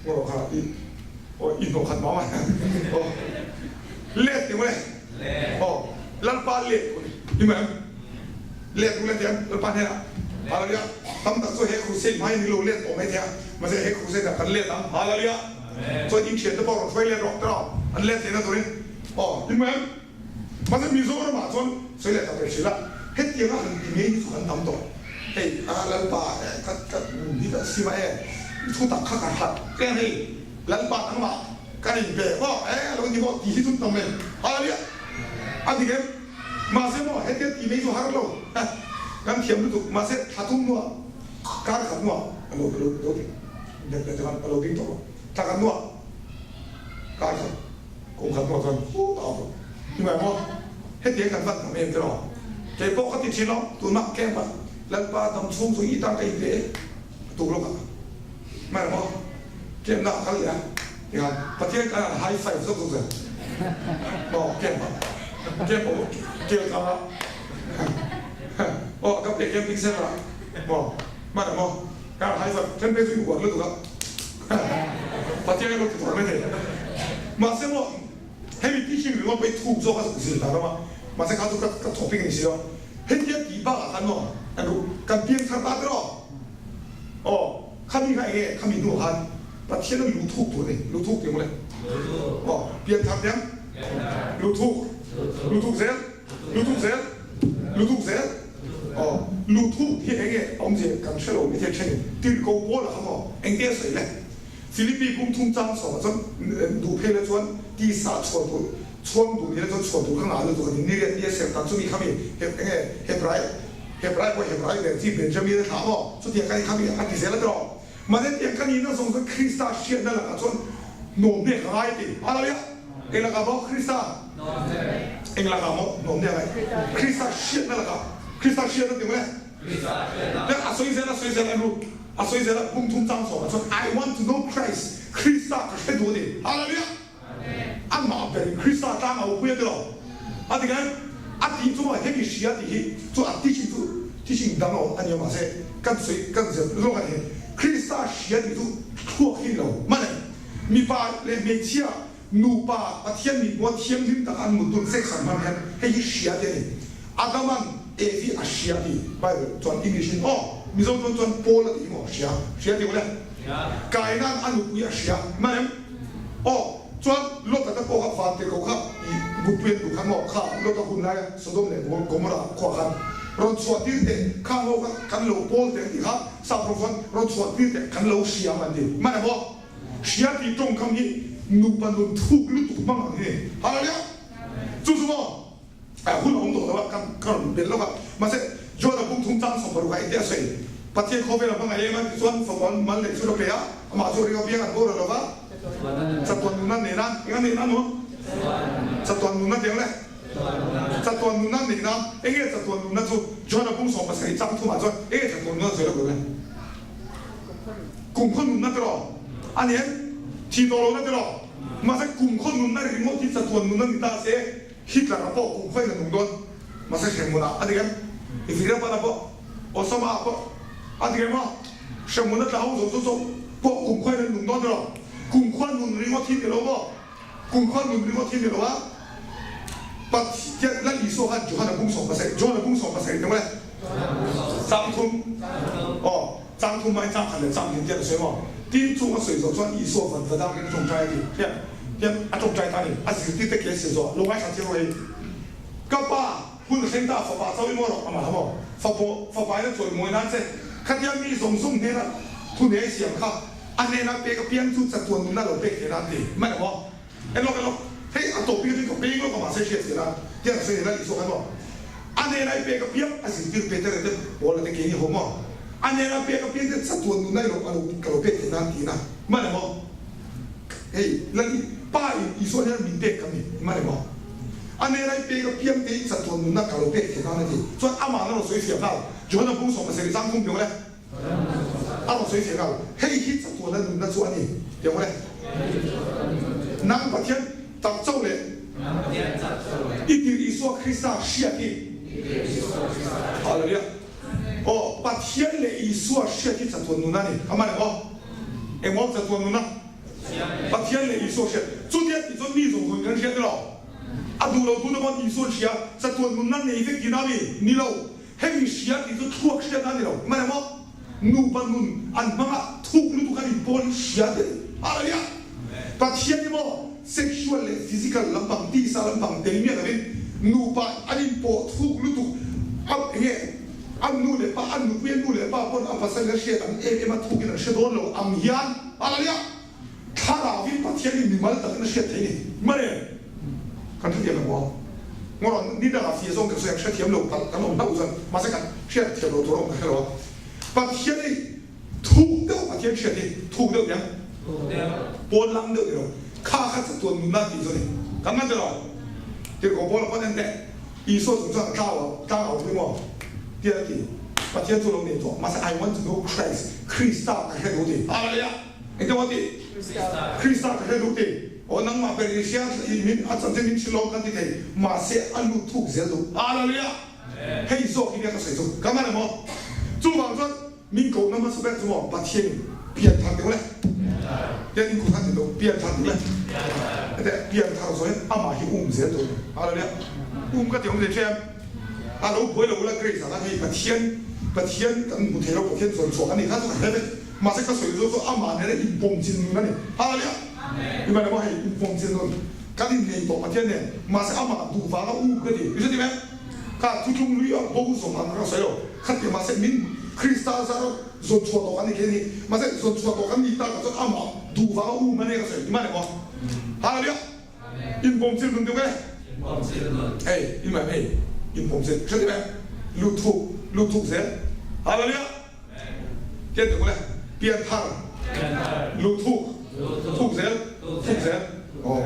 ngaw kha i aw i hnawh khat mah mah aw let tiang le? Aw, Lalpa let tur ni. I hmu em? Let tur le tiang Lalpa hnena Hallelujah! Tam tak chu he crusade hma hian i lo let tawh mai thei a, mahse he crusade ah kan let ang. Hallelujah! Chuan in thiante pawh rawn hruai let rawh tiraw an let lehna turin aw in hmu em? Mahse Mizoramah chuan sawi leh tak leh hrilh a, hetianga han ti ngei hi chu kan tam tawh. Hei a Lalpa ka ka nun hi ka sim a e, thu tak kha ka hlat tlem hei Lalpa nangmah kan inpe maw e a lo ni maw tih hi chu an tam em? Hallelujah! A dik em? Mahse maw hetia ti mai chu har lo kan thiam lutuk mahse thla thum hnuah kar khat hnuah a lo lo lo ti dep leh chuan a lo ding tawh lo thla khat hnuah kar khat kum khat hnuah chuan hu ta awm lo ni mai maw hetiang kan van tam em tiraw kei pawh ka ti thin lo tunah camp ah Lalpa dam chhung chu i tan ka inpe e a tuk lawk ah mai maw camp na ah kal leh a Tikhan Pathian kan han high five zawk zawk zel maw camp ah camp aw kel tlang ah aw ka pe camping center ah maw hman ah maw kan han high five then phei chu i uar lutuk a Pathian hi lo ti tur mai thei mahse maw hemi teaching ringawt pawh hi thuk zawk a zir dan awm a mahse kha chu ka ka topic a ni si lo hetia tih bakah khan maw kan ru kan piang thar ta tiraw aw khami kha enge khami hnuah khan Pathian a luhthuk tur a ni. Luhthuk tih maw le? Aw, pianthar tiang? Luhthuk. Luhthuk zel? Luhthuk zel? Luhthuk zel? Aw, luhthuk hi eng nge awmzia kan hre lo mai thei thenin tirhko pawl a kha maw? Engte a sawi le? Philippi kum thum chang chhuakah chuan duh phei la chuan tisa chhuan tur chhuang duh ni la chuan chhuan tur kha ngah lutuk a ni. Ni riat ni a ser tan chumi khami eng nge Hebrai Hebrai pawh Hebrai ber chi Benjamin a thlah maw? Chutiang kha ni khami a ti zel a tiraw? Mahse tiang ka nihna zawng chuan Krista hriatna lakah chuan hnawmhne ka ngai ti. Hallelujah! Eng lakah maw Krista? Eng lakah maw hnawmhne a ngai? Krista hriatna lakah. Krista hriatna ti mawle? Tiang a sawi zel a sawi zel a ru a sawi zel a pum thum chang sawmah chuan I want to know Christ, Krista ka hre duh a ni. Hallelujah! Amah berin Krista tlang a upui a ti lo. A ti khan a tih chu maw hemi hria tih hi chu a teaching chu teaching dang a a nia mahse kan sawi kan zir zawk a ni. Krista hria tih chu thluak hi ni lo. Mane mipa leh hmeichhia nupa Pathian mihmua thianghlim taka an mut dun sex an hman hian hei hi hria tih a ni. Adaman Evi a hria tih Bible chuan English in aw Mizo chuan chuan Paul a tih hi maw hria hria tih ule Kaina'n a nupui a hria manem aw chuan Lota te pawh kha van tirhkoh kha i mutpui an duh khan maw kha Lota hun laia Sodom leh Gomorrah khua khan rawn chhuah tir teh khang ho kha kan lo pawl teh an tih kha sap rawng chuan rawn chhuah tir teh kan lo hria ang an ti manem aw hria tih tawngkam hi nupa nun thuk lutuk hmang ang hi ni Hallelujah chu chu maw. A hun a awm tawh lo a, kan ka rawn belh lawk a. Mahse, John-a bung thum chang 60 ah engte a sawi? Pathian khawvel a hmangaih em a tichuan fapa mal leh chu a pe a, amah chu ring apiang an boral lo va, chatuan nunna nena, eng a nena maw? Chatuan nunna tih ang le? Chatuan nunna nena, eng nge chatuan nunna chu? John-a bung 17 chang thumah chuan eng nge chatuan nunna sawi lawk lo le? Kumkhaw nunna tiraw? A ni em? Thih tawh lohna tiraw? Mahse, kumkhaw nunna ringawt hi chatuan nunna ni ta se, Hitler a pawh kum khawiin a nung dawn, mahse hremhmun ah a dik em? Veerappan a pawh, Osama a pawh a dik em aw? Hremhmun a tla ho zawng zawng zawng pawh kum khawiin an nung dawn tiraw? Kum khua nun ringawt hi ni lo maw? Kum khua nun ringawt hi ni lo a, Pathian Lal Isua khan Johana bung 17, John a bung 17 tih maw le? Chang thum, aw, chang thum hmain chang khat leh chang hnih tiat a sawi maw? Tin, chung a sawi zawh chuan Isua van va dangin a tawngtai a ti. Hian. Hian a tawngtai ta a ni. A zirtirte ke sil zawh lo ngaithla chiang rawh hi. Ka pa, hun a thleng ta, fapa chauh i maw rawh, amah maw? Fapa, fapa in a chawi mawi nan che. Khatia mi zawng zawng hnena thu nei siam kha a hnena pek apiang chu chatuan nunna lo pek thei nan ti. Mai maw? En lawk, en lawk. Hei a tawp bik aṭang ka peng lawk a mahse hriat chian a, tiang a sawi nei la Isua khan maw? A hnena i pek apiang a zirtir Peter te Paula te keini ho maw? A hnena pek apiang te chatuan nunna i lo, a lo, ka lo pek thei nan ti na. Mai maw? Hei, Lali, Pa in Isua hian min pek kan ni, hman emaw? A nena i pek a piang te i chatuan nunna ka lo pek thei nan a ti. Chuan amah an rawn sawi fiah nghal. Johana bung 17 chang thum piang le. A rawn sawi fiah nghal. Hei hi chatuana nunna chu a ni, piang le. Nang Pathian tak chauh leh i tir Isua Krista hriat hi. Hallelujah. Aw, Pathian leh Isua hriat hi chatuan nunna a ni. A man emaw? Engmaw chatuan nunna? Pathian leh Isua hriat. Chutia tih chuan mi zawng zawng in kan hriat elo? A duh lo tu te pawh Isua an hria. Chatuan nunna nei vek tihna a mi? Ni lo. Hemi hria tih chu thluak hriatna a ni lo. Man emaw? Nupa nun an hmang a, thuk lutuk an inpawl hi hria tih a ni. Hallelujah! Pathian hi maw sexual leh physical lampang, tisa lampang tel miah lovin nupa an inpawh thuk lutuk a, enge a nu leh pa, a nupui a nu leh pa pawn a pasal in a hriat ang em em a thukin an hre dawn lo ang hian, Hallelujah! Thlarauin Pathian hi mimal takin a hriat theih a ni. Mare! Kan hrethiam lo maw? Ngawrawh, ni dangah fia zawng ka sawi ang, hrethiam lo palh kan awm hlauh chuan, mahse kan hriatthiam lo tur a awm ka hre lo a. Pathian hi thuk deuh Pathian hriat hi thuk deuh nia? Pawn lang deuh ni lo. Kha kha chatuan nunna tih chu a ni. Kan ngan tilo? Tirhkoh Paula pawn en teh, Isua chung chuan a tlau a, tlang au pui maw? Tia a ti. Pathian chu lo nei tawh, mahse I want to know Christ, Krista ka hre duh ti. Hallelujah! Engtin maw ti? Krista ka hre duh ti. Aw nangmah ber i hria i min a chanchin min hrilh lawm kan ti thei, mahse a lut thuk zel duh. Hallelujah! Hei zawk hi nia ka sawi chu. Ka man emaw? Chuvang chuan min kohna hmasa ber chu maw Pathianin pian thar deuh le. Tian in kut han ti deuh, pian thar deuh le. Hete pian thar zawhin amah hi um zel tur a ni. Hallelujah! Um ka ti awm thei ṭhem. A lo buai lo ula Grace ah khan hei Pathian Pathian kan hmu thei lo Pathian zawn chhuak a ni kha chu ka hre vek. Mahse ka sawi zawk chu amah nena inpawm chin nun a ni. Hallelujah! Imah emaw hei inpawm chin nun kan innei tawh Pathian nen, mahse amah duh vanga u ka ti. I hre ti em? Kha thuthlung lui a bo zawng ang ka sawi lo. Khatia mahse min Krista zar zawn chhuah tawh kan ni khe ni. Mahse zawn chhuah tawh kan ni tak ah chuan amah duh vanga u mane ka sawi. Imah emaw? Hallelujah! Inpawm chin nun deuh e. Hei imah hei inpawm chin. I hre ti em? Lut thuk, lut thuk zel. Hallelujah! Tiang te kule pian thar lu thuk thuk zel thuk zel aw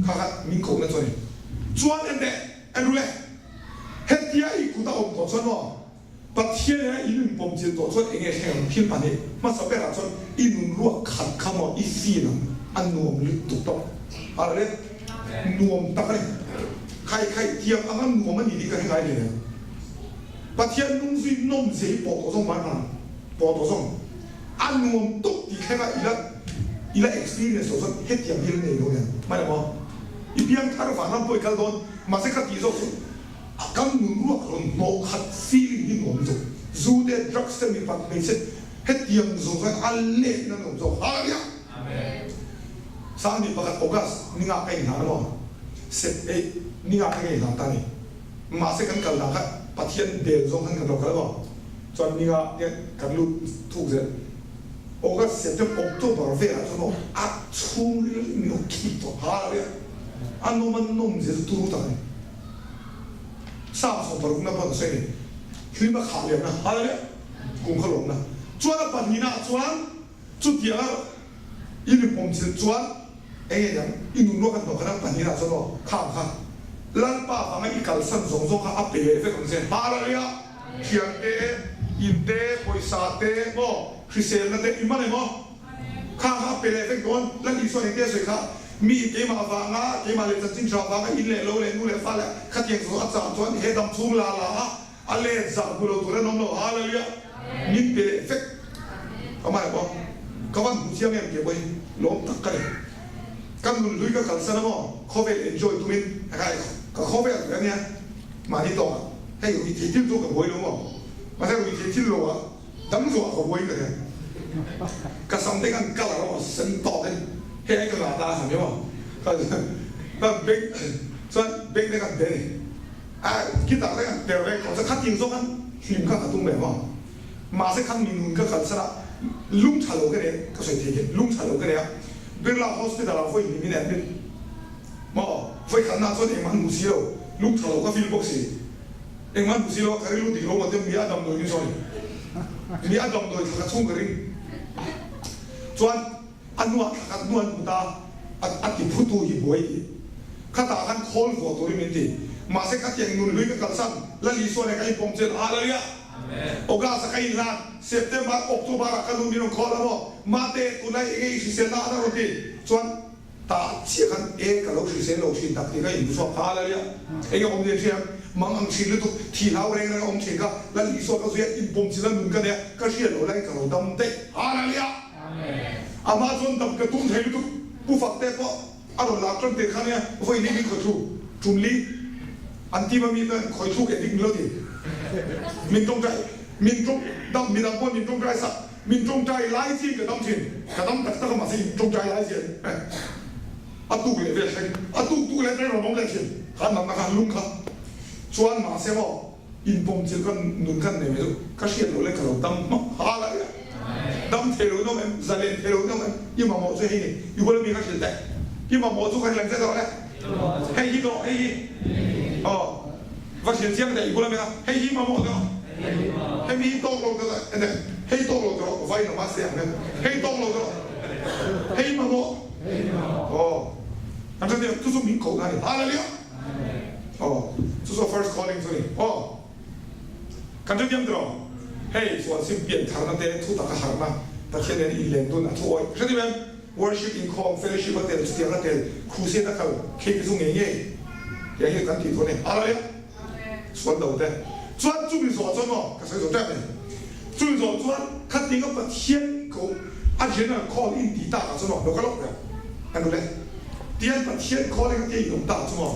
kha kha min koh na chu ani chuan en teh en rule hetia i kut a awm tawh chuan maw Pathian ina in inpawm chil tawh chuan enge thleng ang thil pahnih hmasa berah chuan i nun ruah khat kha maw i feel ang a nuam lutuk tawp a le. Nuam tak a ni. Khai khai tiang anga nuam a ni tih ka hre ngai hle em. Pathian nung zui nawm zia hi pawh tawh zawng mai hman ang. Pawh tawh zawng. A nuam tawk tih thlenga i la i la experience tawh chuan hetiang hi la nei lo nen. Hman emaw? I piang thar vang lam pawh i kal dawn. Mahse ka tih zawk chu a kan nun ruak rawn hnawh khat feeling hi nuam lutuk. Zu te, drugs te, mipat hmeichhe hetiang zawng zawng a let na nuam zawk. Hallelujah! Sangni pakhat August ni nga ka inhlan emaw? Sep ei ni nga kha ka inhlan ta a ni. Mahse kan kal dan kha Pathian bel zawng khan kan lo kal emaw? Chuan ni nga te kan lut thuk zel. August, September, October velah chuan aw a chhungril in min lo khik tawh. Hallelujah! A nawm a nawm zia chu turu tak a ni. Psalm 60 na pawh an sawi a ni. Hlim a khah liamna. Hallelujah! Kum kha lawmna. Chuan a pahnihnaah chuan Chutianga i rinawm thil chuan eng nge niang i nun ruak a hnawh khan a pahnihah chuan aw khang kha Lalpa vanga i kalsan zawng zawng kha a pe leh vek ang che. Hallelujah! Thian te, in te, pawisa te maw, hriselna te i man em aw? Khang kha a pe leh vek dawn. Lal Isua eng te a sawi kha, Mi keimah vanga, keimah leh chanchin tha vanga in leh lo leh nu leh fa leh khatiang zawng a chah chuan he dam chhung la la a A let zah hmu lo tur an awm lo. Hallelujah! Min pe leh vek. Ka hmai pawh ka van hmu chiang em tih pawh hi lawm tak ka ni. Ka nun hlui ka kalsan a maw? Khawvel enjoy tumin ka khawvel ve ania mahni tawngah hei ruihtheih thil chu ka buai lo maw? Mahse ruihtheih thil lo ah dam zuah ka buai ka nia. Ka sam te khan colour a maw sen tawk in hei ai ka ngah ta a sam hi maw? Ka beng chuan beng te khan be a ni. A guitar te kan per vek tawh chuan khatin zawk an hlim kha ka tum ve maw? Mahse khan mi nun ka kalsan a, lung tha lo ka nei ka sawi thei khi, lung tha lo ka nei a, Birla Hospital ah vawi hnih min admit maw? Vawi khatna chuan engmah an hmu si lo, lung tha lo ka feel bawk si, engmah an hmu si lo a, ka rilru dik lo maw tia mi a damdawi min sawi, mi a damdawi thla khat chhung ka ring chuan. A hnuah thla khat hnu an hmu ta a, a ti phutu hi buai tih. Khatah khan khawl vuah turin min ti. Mahse khatiang nun hlui ka kalsan, Lal Isua nen ka inpawm chin Hallelujah! August-a ka inhlan, September, October-ah ka nu min rawn call a maw, Mate, tunlai enge i hriselna a rawn ti? Chuan tah chiah khan e ka lo hrisel lo thin tak tih ka inhmu chhuak. Hallelujah! Enge awm nen hriam, mang ang thin lutuk, thi hlau reng reng a awm thin kha, Lal Isua ka zuia inpawm chin a nun ka nei a, ka hriat loh laiin ka lo dam daih. Hallelujah! Amah chuan dam ka tum thei lutuk. Pu Fakte pawh a rawn lak tan tir kha nia, vawi li min khawi thu, tum li an team ami te khawi thu keh dik min lo ti. Min tawngtai, min tawng dam, midang pawh min tawngtai sak, min tawngtai lai chiin ka dam thin, ka dam tak tak a mahse in tawngtai lai chian a tuk leh vel thleng, a tuk tuk leh thleng rawn awm leh thin, kha natna kha lung kha chuan mahse maw. Inpawm thil ka nun khan nei mai chu ka hriat loh leh ka lo dam hmak hal a nia. Dam thei lo in awm em? Zalen thei lo in awm em? I mamawh chu hei ni. I bula mi ka hrilh teh. I mamawh chu ka hrilh ang che tawh le. Hei hi tawh, hei hi. Aw, va hrilh chiang teh i bula mi kha. Hei hi mamawh tawh. Hei mi hi tawk lo tawh en teh. Hei tawk lo tawh vai lam a se ang em. Hei tawk lo tawh. Hei mamawh. Aw, an hre teh chu chu min koh na a ni. Hallelujah! Aw, chu chu first calling chu ni. Aw, kan hrethiam tiraw? Hei chuan sim pian tharna te thu taka harhna Pathian nen inlen dun a thu awih. Hrethiam em? Worship inkhawm, fellowship a tel, chutiang a tel, crusade a kal, khei te chu ngei ngei tiang hi kan tih thu a ni. Hallelujah! Sual do te. Chuan chumi zawh chuan maw, ka sawi zo tep a ni. Chumi zawh chuan khatinga Pathian ko a general call in tih takah chuan maw, lo kal awk ber a nu le. Tian Pathian calling a tia in awm tak chu maw,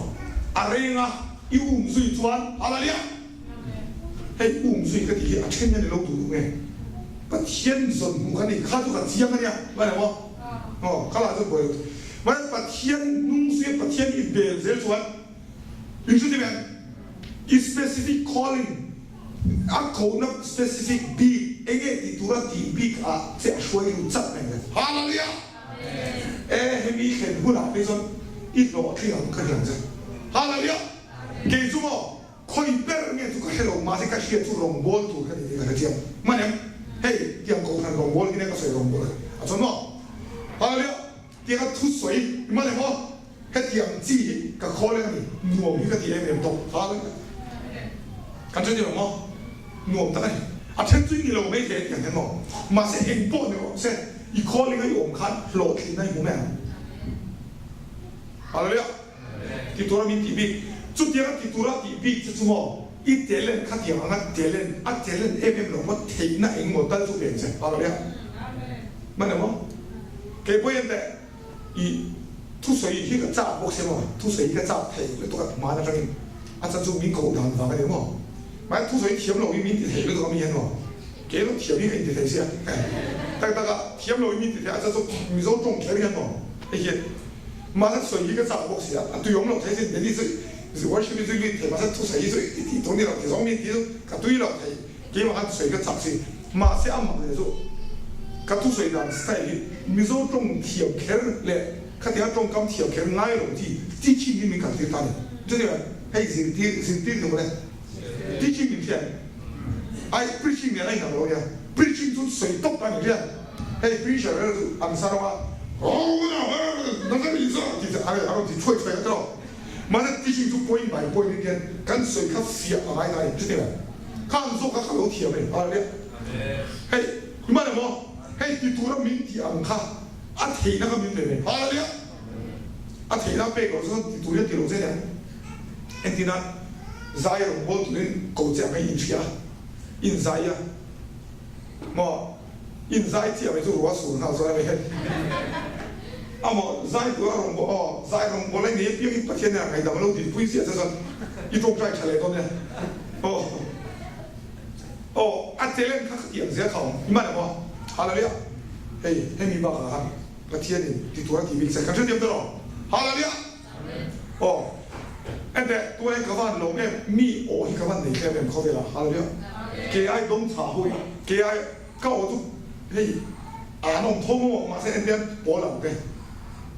a renga i um zui chuan Hallelujah! Hei um zui ka tih hi a then hian i lo duh duh nge? Pathian zawn hmuh kha ni, kha chu ka chiang a nia, va ni maw? Aw, kha lah chu buai lo. Mahse Pathian hnung zuia Pathian i bel zel chuan in hre thei em? I specific calling, a kohna specific bik enge tih tura tih bik ah che a hruai lut chat reng le. Hallelujah! E hemi thlen hunah phei chuan i hlawhtling ang ka hriang che. Hallelujah! Kei chu maw khawi ber nge chu ka hre lo mahse ka hriat chu rawngbâwl tur ka ni tih ka hre chiang. Hman em? Hei tiang kohhran rawngbâwl hi nia ka sawi rawngbâwl kha a chuan maw? Hallelujah! Tianga thusawi hman em aw? Hetiang chi hi ka khawl em a ni, nuam hi ka ti em em tawp. Hallelujah! Kan hre ni lo maw? Nuam tak a ni. A then chu i ni lo mai thei a tiang hian maw? Mahse eng pawh ni rawh se, i calling a i awm khan hlawhtlinna i hmu mai ang. Hallelujah! Ti tura min tih bik. Chutianga ti tura tih bik che chu maw i talent khatiang anga talent a talent em em lo maw theihna eng maw tal chu peng che. Hallelujah. Hman emaw? Kei pawh hian teh i thusawi hi ka chak bawk sia maw? Thusawi hi ka chak thei lutuk a hman atangin a chan chu min koh dan vang a ni maw? Mahse thusawi thiam lo hi min ti thei lutuk a mi hian maw? Kei erawh thiam hi ka inti thei sia. Tak tak a thiam lo hi min ti thei a chan chu Mizo tawng kher hian maw? Hei hian mahse thusawi hi ka chak bawk sia a tui awm lo thei sin Delhi chu worship hi chu lut thei mahse thusawi hi chu i tih tur ni lo ti zawng mi ti chu ka tui lo thei. Keimah khan thusawi ka chak si. Mahse a mak leh chu ka thusawi dan style hi Mizo tawng thiam kher leh khatianga tawngkam thiam kher ngai lo chi teaching hi min kaltir ta a ni. Chutiang hei zirtir zirtir ni mawle teaching min hriat ai preaching nen a inang lo nia preaching chu sawi tawp ta ni hriat hei preacher vel chu an sa rawng a tih chu a rawn ti thuai thuai a tawh mahse teaching chu point by point in hian kan sawi kha fiah a ngai ta a ni chutiang Khan zawk kha ka lo thiam e Hallelujah. Hei hman emaw hei ti tura min tih ang kha a theihna kha min pe ve Hallelujah. A theihna pek loh chuan ti tur hian ti lo che nia. Entina zai rawngbawl turin ko che ang hei inhria inzai a maw inzai chiah mai chu ruah sur nghal chuan a ni hei amaw zai tura rawngbawl aw zai rawngbawl a nei apiangin Pathian nen a ngaihdam a lo dinpui ziah che chuan i tawngtai tha leh dawn nia. Aw aw a talent kha khatiang zel kha awm i man emaw Hallelujah hei hemi bakah khan Pathian in ti tur a ti bik che kan hrethiam tawh lo Hallelujah aw enteh tunah hian ka van lawm em mi aw hi ka van nei tlem em khawvelah Hallelujah kei ai dawng chhah ho hi kei ai ka aw chu hei an awm tho maw mahse entir pawl ang te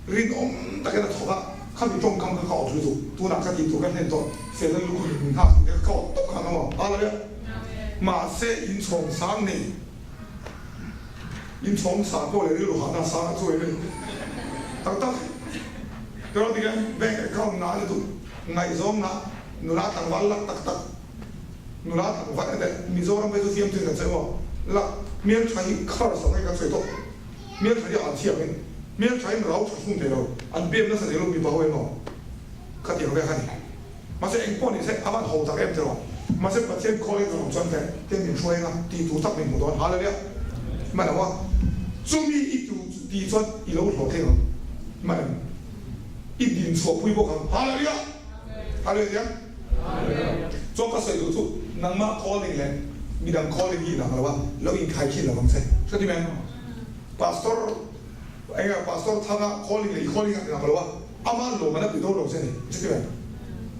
Rinawm takin a thawk a, khami tawngkam kha ka awt lutuk, tunah ka tih tur ka hlen tawh, fel a lukhum in nghak tih te kha ka awt tawp khan awm a lo mahse inchhawng sang nei, inchhawng sang pawh leh rilru hahna sang a chu em em tak tak pero tikhian bank account ngah lutuk, ngaihzawng ngah, nula tlangval lak tak tak, nula tlangval emaw Mizoram phei chu fiamthu in kan sawi maw, lak hmeltha hi curse ang hi kan sawi tawh. Hmeltha hi an thiangin hmelthain rau tha fung thei lo, an pem nasa thei lo mipa ho emaw kha tiang vek a ni. Mahse eng pawh ni se a van ho tak em tiraw. Mahse Pathian calling a awm chuan teh ten min hruai anga tih tur tak min hmu dawn. Hallelujah! Hman lo a, chumi i tu tih chuan i lo hlawh thleng ang. Hman em? I din chhuah pui bawk ang. Hallelujah! Hallelujah! Chuan ka sawi duh chu nangmah calling leh midang calling hi inang lo a, lo inkhai khin lo ang che. Hre ti mai? Pastor eng ah Pastor Thanga calling leh i calling a inang lo a, ama lawm an a pe dawn lo che ni. Hre ti mai?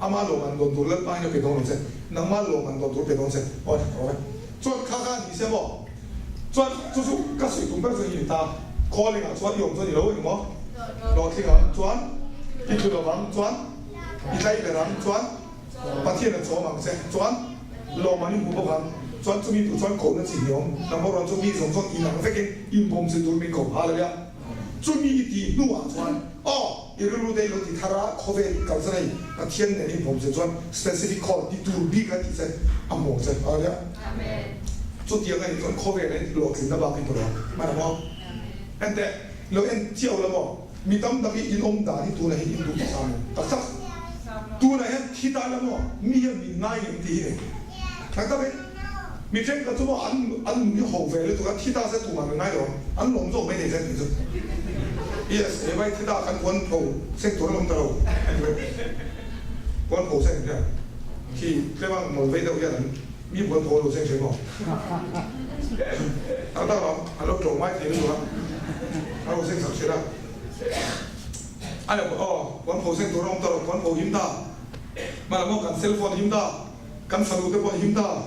Ama lawm an dawn tur Lalpa hian a pe dawn lo che, nangmah lawm an dawn tur a pe dawn che. Aw tha tawh e. Chuan kha kha ni se maw? Chuan chu chu ka sawi tum ber chu hi ni ta. Calling ah chuan i awm chuan i lo engmaw? Hlawhtling ang chuan i tlu lovang chuan I tlai ber ang chuan Pathian a chawm ang che chuan lawm an inhmu bawk ang chuan chumi tur chuan kohna chi hniawm number one chu mi zawng zawng inang vekin inpawm zir tur min ko Hallelujah chumi i tih hnuah chuan aw i rilru te i lo ti thar a khawvel i kalsan a i Pathian nen inpawm zir chuan specific call ti tur bik a tih che a hmu ang che Hallelujah chutiang a nih chuan khawvel a hlawhtlinna bak i hmu lo ang hman ang aw enteh lo en chiau la maw. Mi tam tak hi in awm dan hi tunah hian in duh tak ang tak tak. Tunah hian thi ta la maw mi hian min ngai ngem tih hi ni. Tak tak in mi thenkhat chu maw an an nun hi ho ve lutuk a, thi ta se tumah min ngai lo ang, an lawm zawk mai thei zen tih chu. Yes, he vai thi ta kan puan pho seng tur a lawm ta lo an ti mai. Puan pho seng hian khi tlem a mawl vei deuh hian an mi puan pho a lo seng thin maw. Tak tak lo, an lo tlawm ngai thei lutuk a, a lo seng sak thin a. A lo aw, puan pho seng tur a awm ta lo, puan pho him ta. Hmanah maw kan cell phone him ta, kan fanu te pawh an him ta.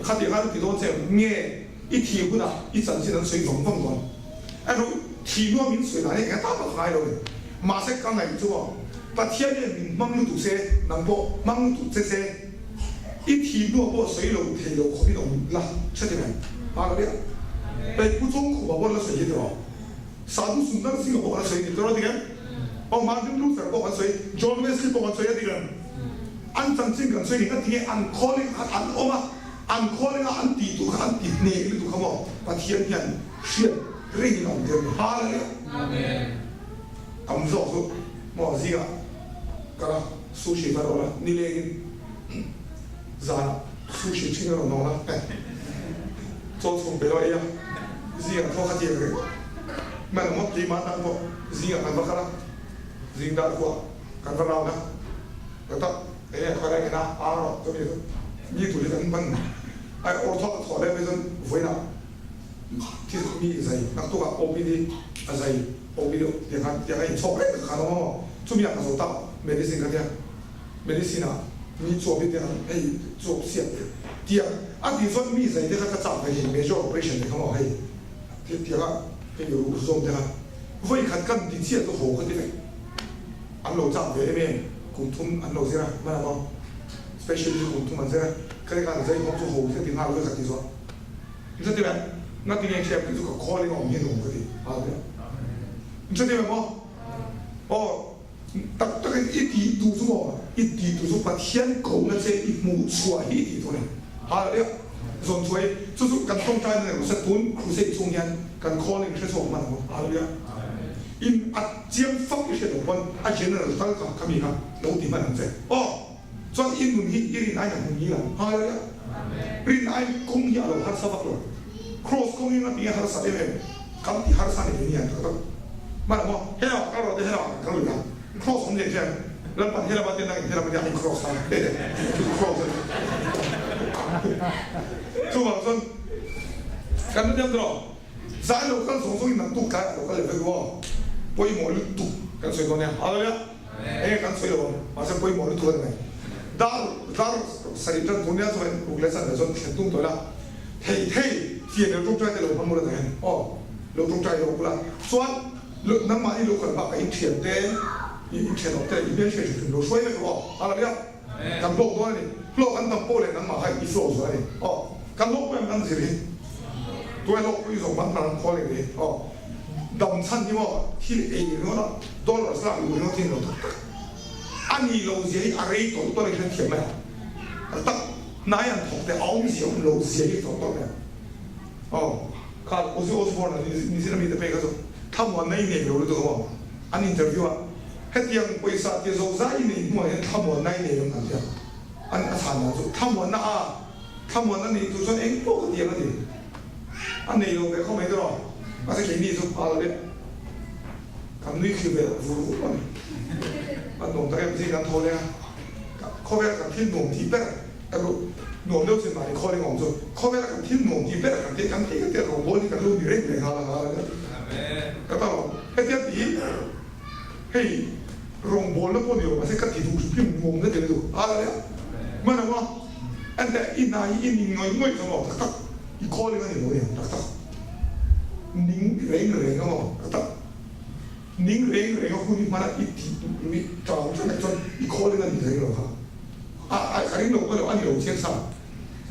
Khatiang khan a ti dawn che nge i thih hunah i chanchin an sawi vang vang dawn. Erawh thih nuam in sawi dan hi eng atan mah ka ngai lo ni. Mahse ka ngaih chu aw, Pathian hian min hmang lutuk se, nang pawh hmang lutuk che se, i thih hnuah pawh sawi lo thei lo khawpin awm la hre ti mai. Hallelujah. Hei Pu Chawngkhupa pawh la sawi hi tiraw? Sadhu Sundar Singh-a pawh kan sawi ni tiraw dik em? Aw Martin Luther pawh kan sawi, John Wesley pawh kan sawi a dik em? An chanchin kan sawi ni nga tinge an calling khan an awm a, an calling a an tih tur kha an ti hneh lutuk kha maw? Pathian hian hriat rengin a awm tir a ni. Hallelujah. Tam zawk chu. Maw zingah kal a, sushi va rawn a, nilengin zanah sushi ṭhing a rawn nawn a, eh chaw chhum pe lo ei a, zingah thaw kha tiang reng man a maw keimah tan pawh zingah kan va kal a, zing dar khuah kan va round a, ka tak enge khaw lai en a, ar rawh chumi chu mi tur hi kan ban ai awr thawk a thawh leh mai chuan vawiinah thil mi zai naktukah OPD a zai. Awmi deuh tiang khan tiang a inchhawk reng kha khan awm a maw? Chumi ah ka zawh tak medicine ka tia medicine ah mi chuap hi tiang hei chuap siam te tiang a tih chuan mi zai te kha ka chak ve hei major operation te kha maw hei tiang a hei ruh zawm te kha vawi khat kan ti chiah chu ho ka ti vek an lo chak ve em em kum thum an lo zir a hman a maw specialist chu kum thum an zir a ka khan zai hawng chu ho te ti nghal vawi khat ti zawh. Nchati ve, ngati nge hriat tih chu ka calling a awm hi nuam ka ti a nia. Nchati ve maw? Aw, tak takin i tih duh chu maw? I tih duh chu Pathian kohna che i hmuh chhuah hi i tih tur a ni. Hallelujah! Zawn chhuah hi chu chu kan tawngtai na rawh se tun crusade chhung hian kan calling hre chhuak hman ang aw. Hallelujah! In a chiang fak i hriat loh pawn a general tal kha kha mi kha lo ti hman ang che. Aw! Chuan i nun hi i rin aiin a hmu ngil ang. Hallelujah! Rin aiin kawng hi a lo harsa vak lo. Cross kawng hi nga tinge harsa em em? Kan ti harsa ni ni ang tak tak. Hman ang maw? Helamah kal rawh te helamah kan kal lui ang. Cross awm leh hian Lalpan helama te nangin helama te an in cross ta. Cross a ni. Chuvang chuan kan la diam tawh. Zai lo kal zawng zawngin naktuk tlaiah lo kal leh vek u aw. Pawimawh lutuk kan sawi dawn nia. Hallelujah! Enge kan sawi lo ang, mahse pawimawh lutuk a ni mai. Dar dar sarih tan tur nia chuan ruk leh chan leh chuan thlen tum tawh ila, thei thei fian lo tawngtai te lo hmang ula tah hian aw, lo tawngtai lo ula chuan nangmahni lo kal bakah in thian te, in thenawm te leh in hmelhriat hrim hrim lo hruai vek rawh aw, Hallelujah! Kan hlawk dawn a ni, hlawk an tam pawh leh nangmah kha i hlawk zual a ni aw, kan hlawk pawh em kan zir hi, tuai hlawk pui zawng man hman an khawl eng ni aw. Dam chhan hi maw thil ei ringawt a, dollars lak luh ringawt hi ni lo tak tak. A ni lo zia hi a rei tawlh tawlh in hrethiam mai a. Tak tak, hnai an thawk te a awmzia awm lo zia hi tawlh tawlh mai a. Aw, kha Ozzy Osbourne a New Zealand mite phei kha chu thlamuanna i nei lo lutuk a maw? An interview a, hetiang pawisa ti zo zai i neih hnuah hian thlamuanna i nei em an ti a. An a chhan dan chu thlamuanna a, thlamuanna neih tur chuan eng pawh ka ti ang a ti. A nei lo ve khaw mai tawh. Mahse keini chu hal deuh kan nui thli ve vur vur a ni. A nuam tak em zing kan tho leng a, khawvela kan thil nuam tih ber erawh nuam deuh chin mahni khawleng awm chu khawvela kan thil nuam tih ber kan tih kan tih kan tih rawngbawl hi kan lo ni reng reng nghal a nghal a nia. Ka ta lo hetia tih hei rawngbawlna pawh ni lo mahse ka ti duh hrim hrim nuam na ti lutuk nghal a nia. Hman ang a enteh i hna hi i ning ngawih ngawih kha maw tak tak. I calling a ni lo eng tak tak ning reng reng a maw tak tak ning reng reng a hun i hman a i tih mi tang tlat ah chuan i calling a ni reng lo kha a a ka ring lo ka lo a ni lo chiang sa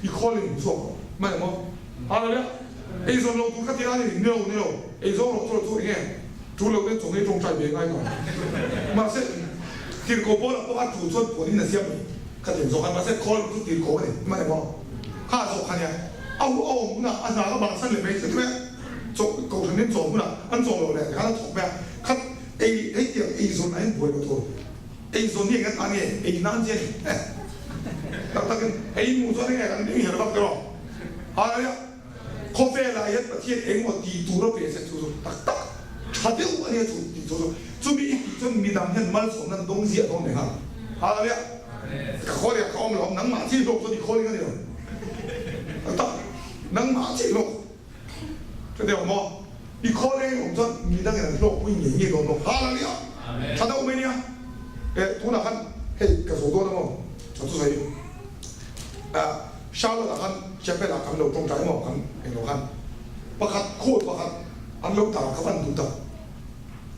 i calling hmu chhuak rawh hman emaw hallelujah eizawn lo tur ka ti a ni ni lo ni lo eizawng loh chu lo chu enge tul lo te chawngei tawngtai ve ngai tawh mahse tirhkoh pawl ah pawh a tu chuan puan in a siam mai ka ti ang zawk a mahse calling chu tirhkoh a ni hman emaw. Kha zawh kha nia, a hu a awm hunah a hna ka bansan leh mai chu mai a, chaw kohhran in chaw hunah an chaw loh leh tikhan a thawk mai a, khat ei hei tiang ei zawn ah hian buai lo tur, ei zawn hi eng atan nge ei nan che a ni eh tak takin ei hmuh chuan enge kan ding her vak tiraw hallelujah khawvel ah hian Pathian engemaw tih tur a pe che chu chu tak tak tha deuh a nia chu tih chu chu chumi i tih chuan midang hian malsawmna an dawng ziah dawn leh nghal hallelujah. Ka khawl ah ka awm lo, nangmah chi hlawk chuan i khawl ing a ni lo. Tak tak, nangmah chi hlawk. Ka ti ang maw? I khawl eng awm chuan midangin an hlawkpui ngei ngei dawn bawk. Hallelujah! Tha deuh mai nia. Eh, tunah khan hei ka zo dawn a maw? Ka thusawi ah Charlotte ah khan chapel ah kan lo tawngtai maw? Kan englo khan pakhat khawl pakhat an lo tar kha van duh tak.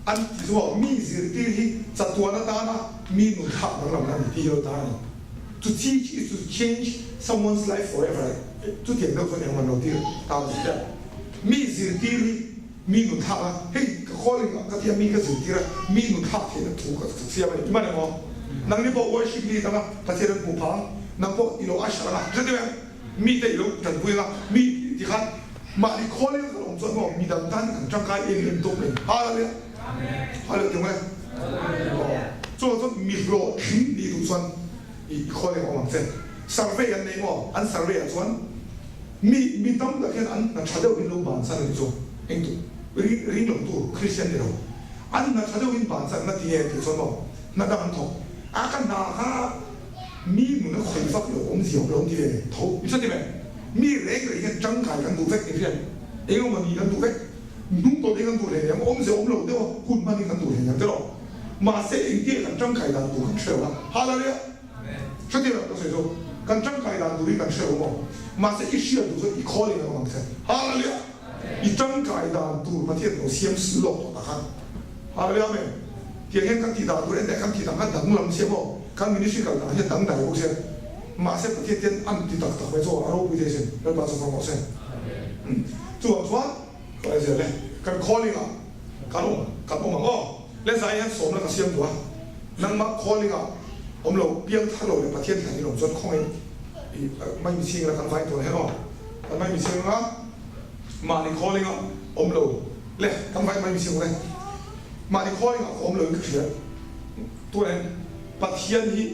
An ti chu aw, mi zirtir hi chatuan atana mi nun thlak danglam a ni tih hi lo tar a ni. To teach is to change someone's life forever chutiang deuh chuan engman lo tir ta a ni chiah. Mi zirtir hi mi nun thlak a, hei ka calling ah ka tia mi ka zirtir a, mi nun thlak theihna thu ka siam a ni. Hman emaw? Nangni pawh worship lead anga Pathian an hmuh phah ang, nang pawh i lo usher anga, hre deuh em? Mite i lo tanpui anga, mi tikhan mahni khawl in kan awm chuan maw midang tan kan tangkai em em tawp mai. Hallelujah! Hallelujah tiang e. Aw. Chuvang chuan mi hlawhtling nih duh chuan i khawl eng awm ang che. Survey an nei maw? An survey ah chuan mi mi tam tak hian an hna tha deuh in lo bansan a nih chu. Eng tu ring ring lo tu Christian ni lo. An hna tha deuh in bansan na ti nge tih chuan maw hna dang an thawk a ka hna kha mi nun a khawih vak lo awmzia awm lo an ti ve tho. I hre ti ve? Mi reng reng hian tangkai kan duh vek ni hriat eng emaw ni kan duh vek. Hnung tawlh hi kan duh hle ang, awmzia awm lo deuh a, hun hman hi kan duh hle ang tiraw? Mahse engtia kan tangkai dan tur kan hre lo a, Hallelujah! Hretir ang ka sawi chu, kan tangkai dan tur hi kan hre lo maw? Mahse i hriat duh chuan i calling a awm ang che, Hallelujah! I tangkai dan tur Pathian lo siam lawk tawh tak a, Hallelujah Amen! Tiang hian kan tih dan tur en kan tih dan kha danglam sia maw? Kan ministry kal dan hi a dangdai bawk sia, mahse Pathian ten an ti tak tak mai chu a ropui thei sin, Lalpa chu fang rawh se. Chuvang chuan ka la zial e, kan calling ah kan awm kan awm ang aw. Le zai hian sawmna ka siam duh a, nangmah calling ah awm lo piang thar lo leh Pathian thlan in awm chuan khawngaih i mai mi chhing la kan vai tawh hian aw. Kan mai mi chhing anga mahni calling ah awm lo le kan vai mai mi chhing le mahni calling ah ka awm lo in ka hria tunah hian Pathian hi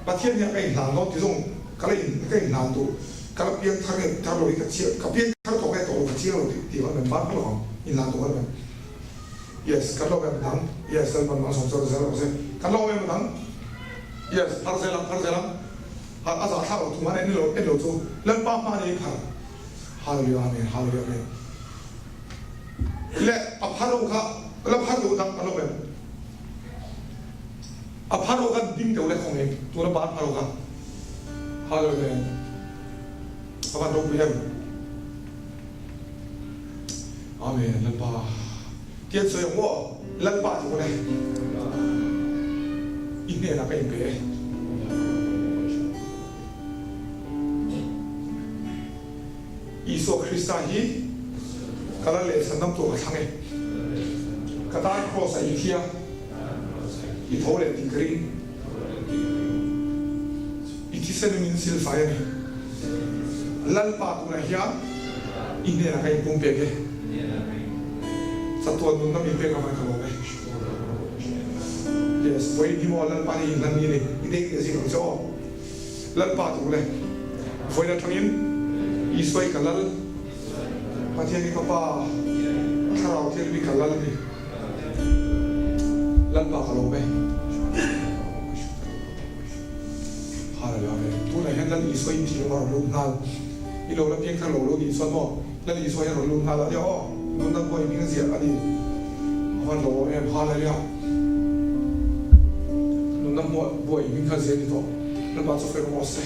Pathian hian ka inhlan dawn ti zawng ka la in ka inhlan duh ka la piang thar nge thar lo hi ka chiang ka piang thar tawh nge tawh lo ka chiang lo tih tih khan member ka lo ang inhlan duh khan mem yes kan lo em dang yes Lalpan malsawm chu zel rawh se kan lo em dang yes phar zel ang phar zel ang a a zahthlak lo thum han en lo en lo chu Lalpa hma ni phar Hallelujah Amen Hallelujah Amen le a phar ho kha la phar duh dang kan lo em. A phar ho khan ding deuh leh khawng eng tuna ban phar ho kha Hallelujah eng a van ropui em. Amen Lalpa tian sawi ang maw Lalpa ti pawn e i hnenah ka inpe e. Isua Krista hi ka la lehchhan dam tur ka thlang e. Ka tan Kraws ah i thi a, i tho leh tih ka ring. I thisen in min silfai a ni. Lalpa tunah hian i hnenah ka inpumpek e. Chatuan nunna min pek avang ka lawm e. Yes, vawiin hi maw Lalpa hi inhlan ni a ni. I deng leh zing ang che aw. Lalpa tur le vawiin atangin Isua i ka lal, Pathian i ka Pa, Thlarau Thianghlim i ka lal a ni. Lalpa ka lawm e. Hallelujah Amen. Tunah hian Lal Isua in thinlung a rawn lut nghal. I lo la piang thar lo lo nih chuan maw Lal Isua hi a rawn lut nghal a nia aw. Nunna pawh i hming a ziah a ni. A van lo em Hallelujah. Nunna buai hming kha ziah a ni tawh. Lalpa chu fel rawh se.